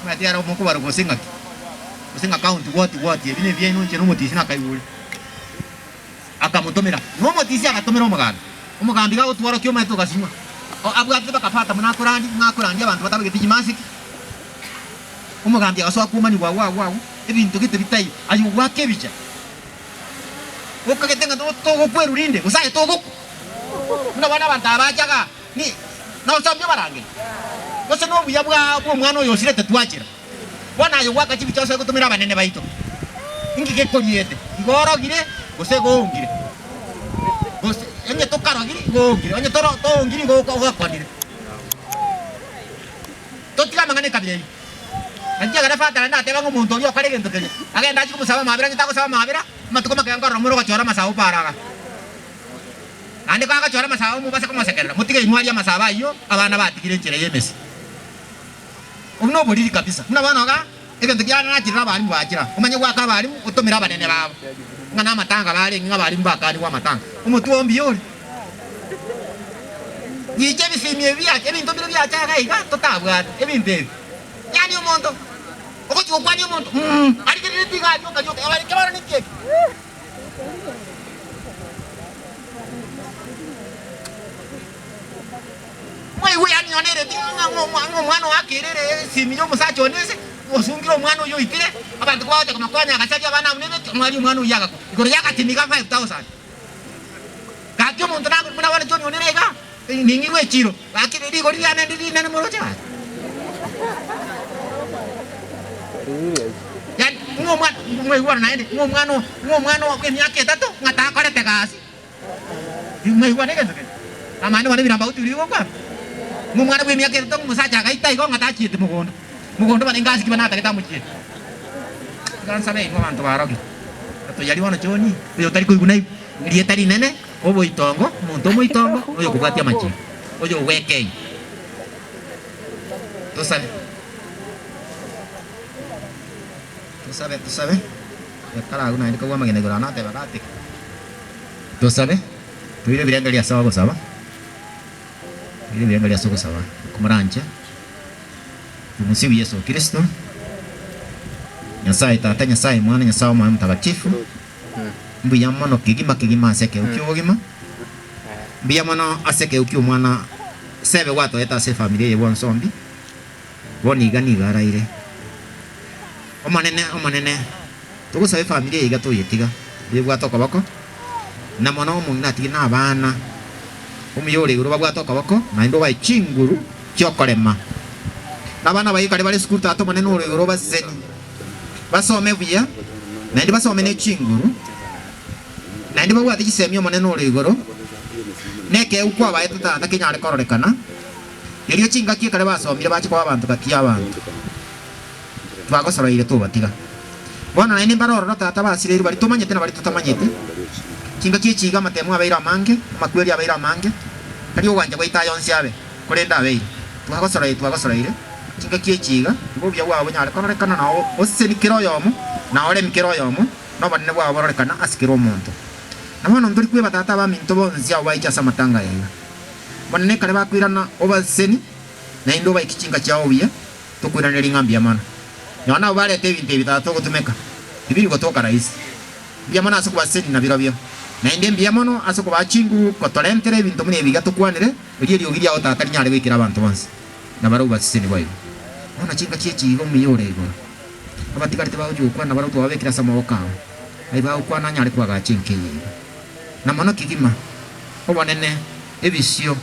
Omanyete are omokobarwa gose ng'aki, gose ng'a county what what, ebi nebiaino inche nomotisia nakaigure. Akamotomera, na omotisia agatomera omogambi. Omogambi gagotworokia omanyete ogasinywa. Abwatete bakabata buna akorandia, ng'a akorandia abanto batabegeti chimasiki. Omogambi agasoa komanigwa agwo agwo agwo, ebinto gete bitaiyo, aye ogwaka ebicha. Okagete ng'a togokwerwa rinde, gose aye togokwa. Buna bono abanto aba bacha igaa, ni nosambia obarangerie? Gose nobuya bwa bw'omwana oyo osirete twachera? Bono aye gwaka chibicha ase gotomera abanene baito. Inki gekoriete? Igo orogire gose igo oongire? Gose onye tokarogiri igo oongire, onye toro toongiri igo ogakonire. Totige amang'ana ekabira eyio. Naki ekero Father naende ateba ng'a omonto oria okore egento keria, agende achie komosaba amabera, onye tagosaba amabera, amatuko make nkorora more ogochora amasabo para igaa. Naende kagochora amasabo mobase komosekerera, motige inwe arie amasabo ayio abana batigire enchera y'emesi. Obwo noboriri kabisa. Buna bono iga, egento kiane nachirire abalimu bachire aa, omanye goaka abalimu otomere abanene babo, ng'a namatanga barenge ng'a abalimu bakanigwe amatanga. Omotwe oo mbuya ore. Gicha ebisimi ebi biacha, ebinto mbire biacha iga iga totabwate, ebinto ebi. Yaani omonto, ogochia gokwania omonto mm arigereretie iga aria okarioka, eke bono ninki eke? Mwaigwa yaani nonye nere ng'a ng'a omwana oye akerere esimi ya omosacha one ase, osungire omwana oyio oitire, abanto kobagocha komokonya agasaria abana abwo nebeti, omwarimu omwana oyio agakwa. Igoro yagatimiga 5000. Gaki omonto nabe buna bono John onere iga, ning'irwe echiro, gaki rigori riane ndiri rinene moroche gaki. Yaani ng'a omwana, mwaigwana naende, ng'a omwana o, ng'a omwana o emiaka etato ng'a takorete gasi. Mwaigwana egento keria? Amaene bono ebirambauti biria bigokwana. Ng'a omwana bwa emiaka etato ng'a omosacha agaita igo ng'a tachieti mogondo. Mogondo bono engasi ki bono atagete amochiete. Iga nsabe inwe abanto barogire. Toyari bono John, oyo otari koigwa naigwe. Erieta rinene, oboitongo, omonto omoitongo, oyokobwatia amachiko, oyogwekeyia. Tosabe. Tosabe, tosabe. Ekero agwo naende kagwa amagena igoro ane ateba gateke. Tosabe, toire ebirengererio ase ogosaba, toire ebirengererio ase ogosaba komoranche. Tumusifu Yeso Kristo. Nyasaye Tata, Nyasaye Mwana, Nyasaye Omoyo Mtakatifu. Mbuya mono kegima kegima ase ekero ki'obogima. Mbuya mono ase ekero ki'omwana sebe gwatoete ase efamiri eye bwonsombi. Bono iga nigo araire. Omonene, Omonene, togosaba efamiri eye iga toyetiga, oyebwate okoboko, na mono omong'ina atige na abana. Omuya ore igoro babwate okoboko, naende obae chinguru chi'okorema. Na abana baye kare bare esukuru Tata Omonene ore igoro obasesenie. Basome buya, naende basome ne chinguru, naende babwate chisemi Omonene ore igoro. Nekeegwa kwabaete Tata kenyare kororekana, erio chingaki ekare basomire bache koba abanto gati y'abanto. Twagosoroire tobatiga. Bono naende mbare ororo Tata basireirwe baria tomanyete na baria totamanyete. Chingaki echi iga amatemo abeire amange, amakweri abeire amange, tari ogwancha gwaito aya onsi abe, korende abeire. Twagosoroire, twagosoroire, chingaki echi iga, igo obuya bwao bonyare kororekana na oseseni kera oyomo, na oremi kera oyomo, na obonene bwao bororekana ase kera omonto. Na bono ntori kweba tata abaminto bonsi abwo baiche ase amatanga aya iga. Bonene ekare bakoirana obaseseni, naende obaike chinka chiao buya, tokoiraneria ng'a mbuya mono. Nonya nabwo bareta ebinto ebi tata togotumeka, tibiri gotoka rahisi. Mbuya mono ase okobasesenia nabirobio, naende mbuya mono ase okobaa chinguru kotorentera ebinto buna ebi iga tokwanire, erio eriogi riao tata rinyare goikera abanto bonsi, na barabwo baseseni boigo. Bono chinka chi'echi iga omuya ore igoro. Abatigarete bagochia gokwana nabarabwo twababekire ase amaboko ao, aye bagokwana anyare koagacha enka eye iga. Na mono kegima, obonene, ebisio,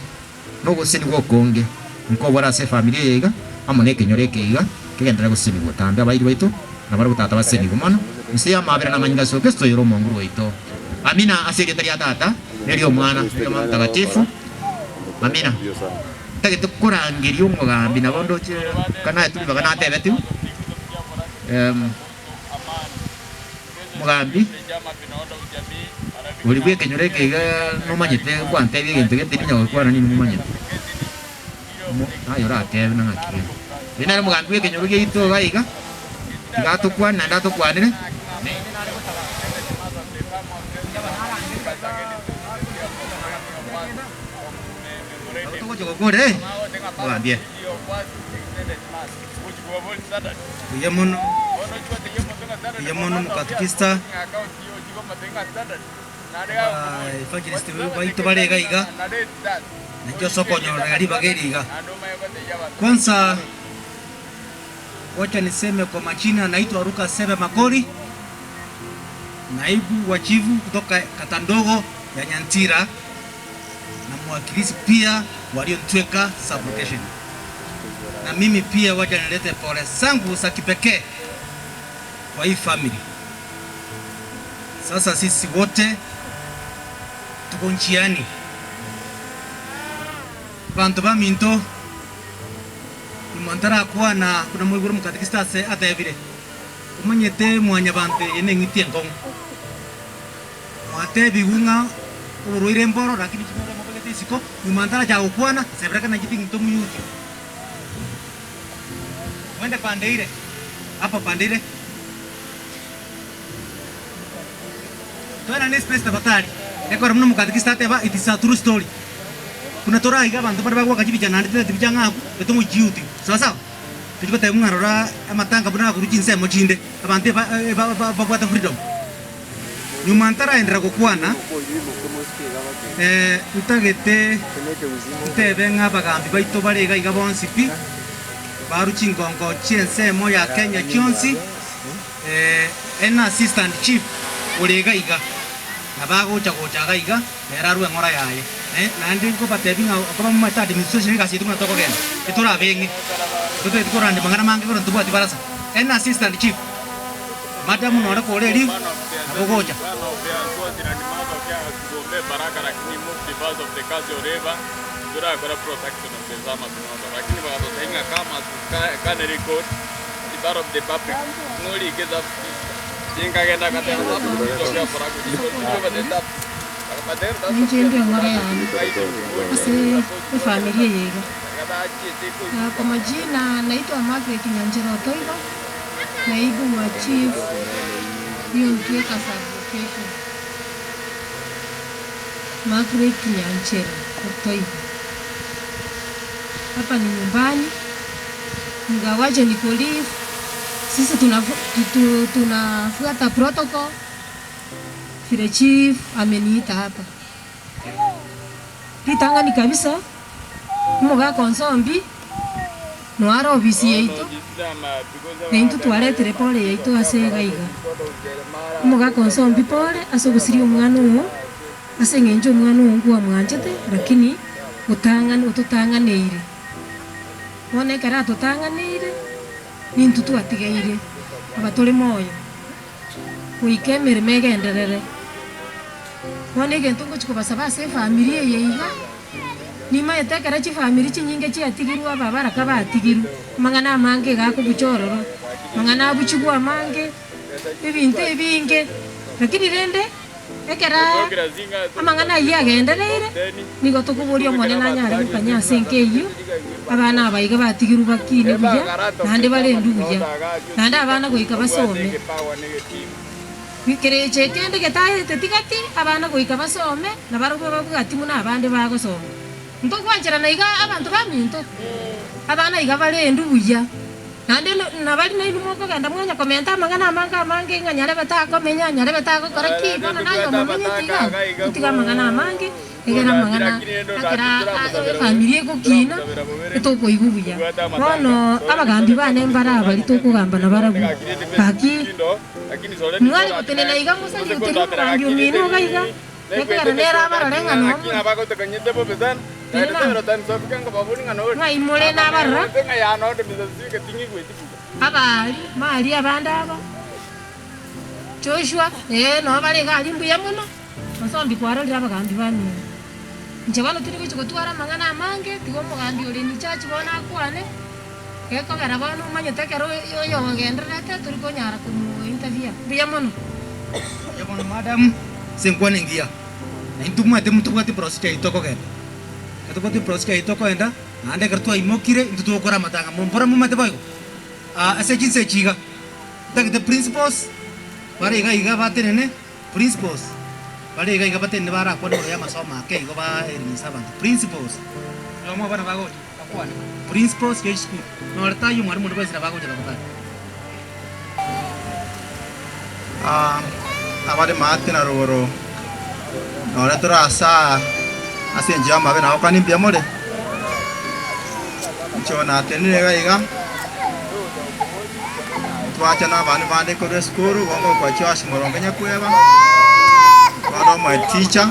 na ogosesenigwa okonge nkobore ase efamiri eye iga, amo nekenyoro eke iga, kegenderere gosesenigwa botambe. Abairi baito nabarabwo Tata basesenigwe mono, inse y'amaabera na amanyinga ase Kristo oyore Omonguru oito. Amina. Ase erieta ria Tata, na eri'Omwana, na eri'Omoyo Omotagatifu. Amina. Ntagete korangeria omogambi nabo ndoche kanaetwe ribaga natebetigwe. Omogambi oria bw'ekenyoro eke iga nomanyete gwantebia egento gete ninya gokwana nini momanyete. Omo aye oratebe na ng'aki gete. Oyio nere omogambi bw'ekenyoro giaito iga iga, tiga atokwane naende atokwanere. Nabo togochia gokora eh, omogambi eh. Mbuya mono, mbuya mono mokatikista, aba evangelist baito bare iga iga, nainche ase okonyorera ribaga eri iga. Kwanza wacha niseme kwa majina, naitwa Luka Sebe Makori, naibu wa chifu kutoka kata ndogo ya Nyantira na mwakilishi pia wa Liontweka sub-location. Na mimi pia wacha nilete pole zangu za kipekee kwa hii family. Sasa sisi wote tuko njiani. Banto baminto nyuma ntarakwana buna moigure omokatekista ase atebire, omanyete mwanyabanto eye neng'iti enkong'u. Mwatebigwe ng'a oborwaire mboro, lakini chimore mobegete isiko, nyuma ntaracha gokwana, sebereka nainche ting'iti omuyuti. Mwende pande ire, hapo pande ire. Toenane espace tafadhali. Ekero buna omokatekista ateba it is a true story. Buna toraiga abanto bare bagoaka chibicha naende tintageti bicha ng'a abwo, etomochiuti. Sawa sawa? Tochi goteba ng'a rora amatanga buna akorwa chinsemo chinde, abanto eba eba babwate freedom. Nyuma ntaraenderera gokwana, ntagete ntebe ng'a abagambi baito bare iga iga bonsi pi, barwe chingongo chi'ensemo ya Kenya chionsi, ene assistant chief ore iga iga, nabo agocha gocha iga iga, nere arwe eng'ora yaye. Naende nkobatebia ng'a okoba momanyete administration egasi yaito buna tokogenda, etorabe eng'e, totageti koranda amang'ana mange korende ntobwati barasa. Ene assistant chief. Madamu nore kore riu, nabo ogocha. Inche ndue eng'ora yane ase efamiri eye iga. Na kwa majina naitwa Margaret Nyanchera Otoigo. Naibu wa chief Liontweka sub-location Margaret Nyanchera Otoigo. Hapa ni nyumbani ingawaje niko leave, sisi tunafuata protocol vile chief ameniita hapa. Ritang'ani kabisa omogaka onsombi noare ofisi yaito, na intwe twaretire pole yaito ase iga iga. Omogaka onsombi pole ase ogosiria omwana oo, ase eng'encho omwana oo nkwamwanchete lakini otang'ani ototang'aneire. Bono ekero atotang'aneire, nintwe twatigaire aba tore moyo, goika emeremo egenderere. Bono egento ngochia kobasaba ase efamiri eye iga, nimaete ekero chifamiri chinyinge chiatigirwe ababaraka batigirwe, amang'ana amange iga akobucha ororo, amang'ana abuchigwe amange, ebinto ebinge, lakini rende ekero amang'ana ayio agendereire, nigo tokoboria Omonene anyare gokanya ase enka eyio, abana aba iga batigirwe bakine buya, naende barendwe buya, naende abana goika basome. Kerecha ekende getaete tigati, abana goika basome, na barobwo babwati buna abande bagosoma. Ntogwancherana iga abanto baminto? Abana iga barendwe buya. Naende nabari nainwe mokogenda mwanya komenta amang'ana amange amange ng'a nyarebe takomenya, nyarebe tagokora ki, bono naye omomenyeti iga, otige amang'ana amange, egere amang'ana ekero efamiri egokina, tokoigwa buya. Bono abagambi bane mbare abaria tokogamba nabarabwo, gaki mware gotenena iga mosaluterie omogambi omino iga iga, ekogera nere abarore ng'a nomore. Ng'ai more nabarora abaari mari abande aba Joshua, ee, noo bare iga aria mbuya mono, Onsombi kwarorire abagambi bamino. Inche bono tindi gochia gotwara amang'ana amange, tiga omogambi ore in charge bono akwane, gekogera bono omanyete ekero oyogendererete tori konyara komo interfere. Mbuya mono. Mbuya mono madam, ase enkwana engiya. Na intwe omanyete ntobwate procedure yaito tokogenda. Ekero tobwate procedure yaito tokogenda, naende ekero twaimokire intwe togokora amatanga. Mbora momanyete boigo? Ase chinsa echi iga, ntagete principals bare iga iga batenene, principals bare iga iga batenene barakwane igoro y'amasomo ake igo baelimisa abanto, principals. Oyomo obo nabo agocha akwane, principals ya esukuru, nore taiyo omwalimu onde bwensi nabo agocha tafadhali. Abare maate na rogoro, nonye tore ase aa ase enchera y'amabe nagokwania mbuya more? Inche bono natenenire iga iga, twacha na abana bande korwa esukuru, bono ngokoa Joash Moronge Nyakweba, bono omoe teacher.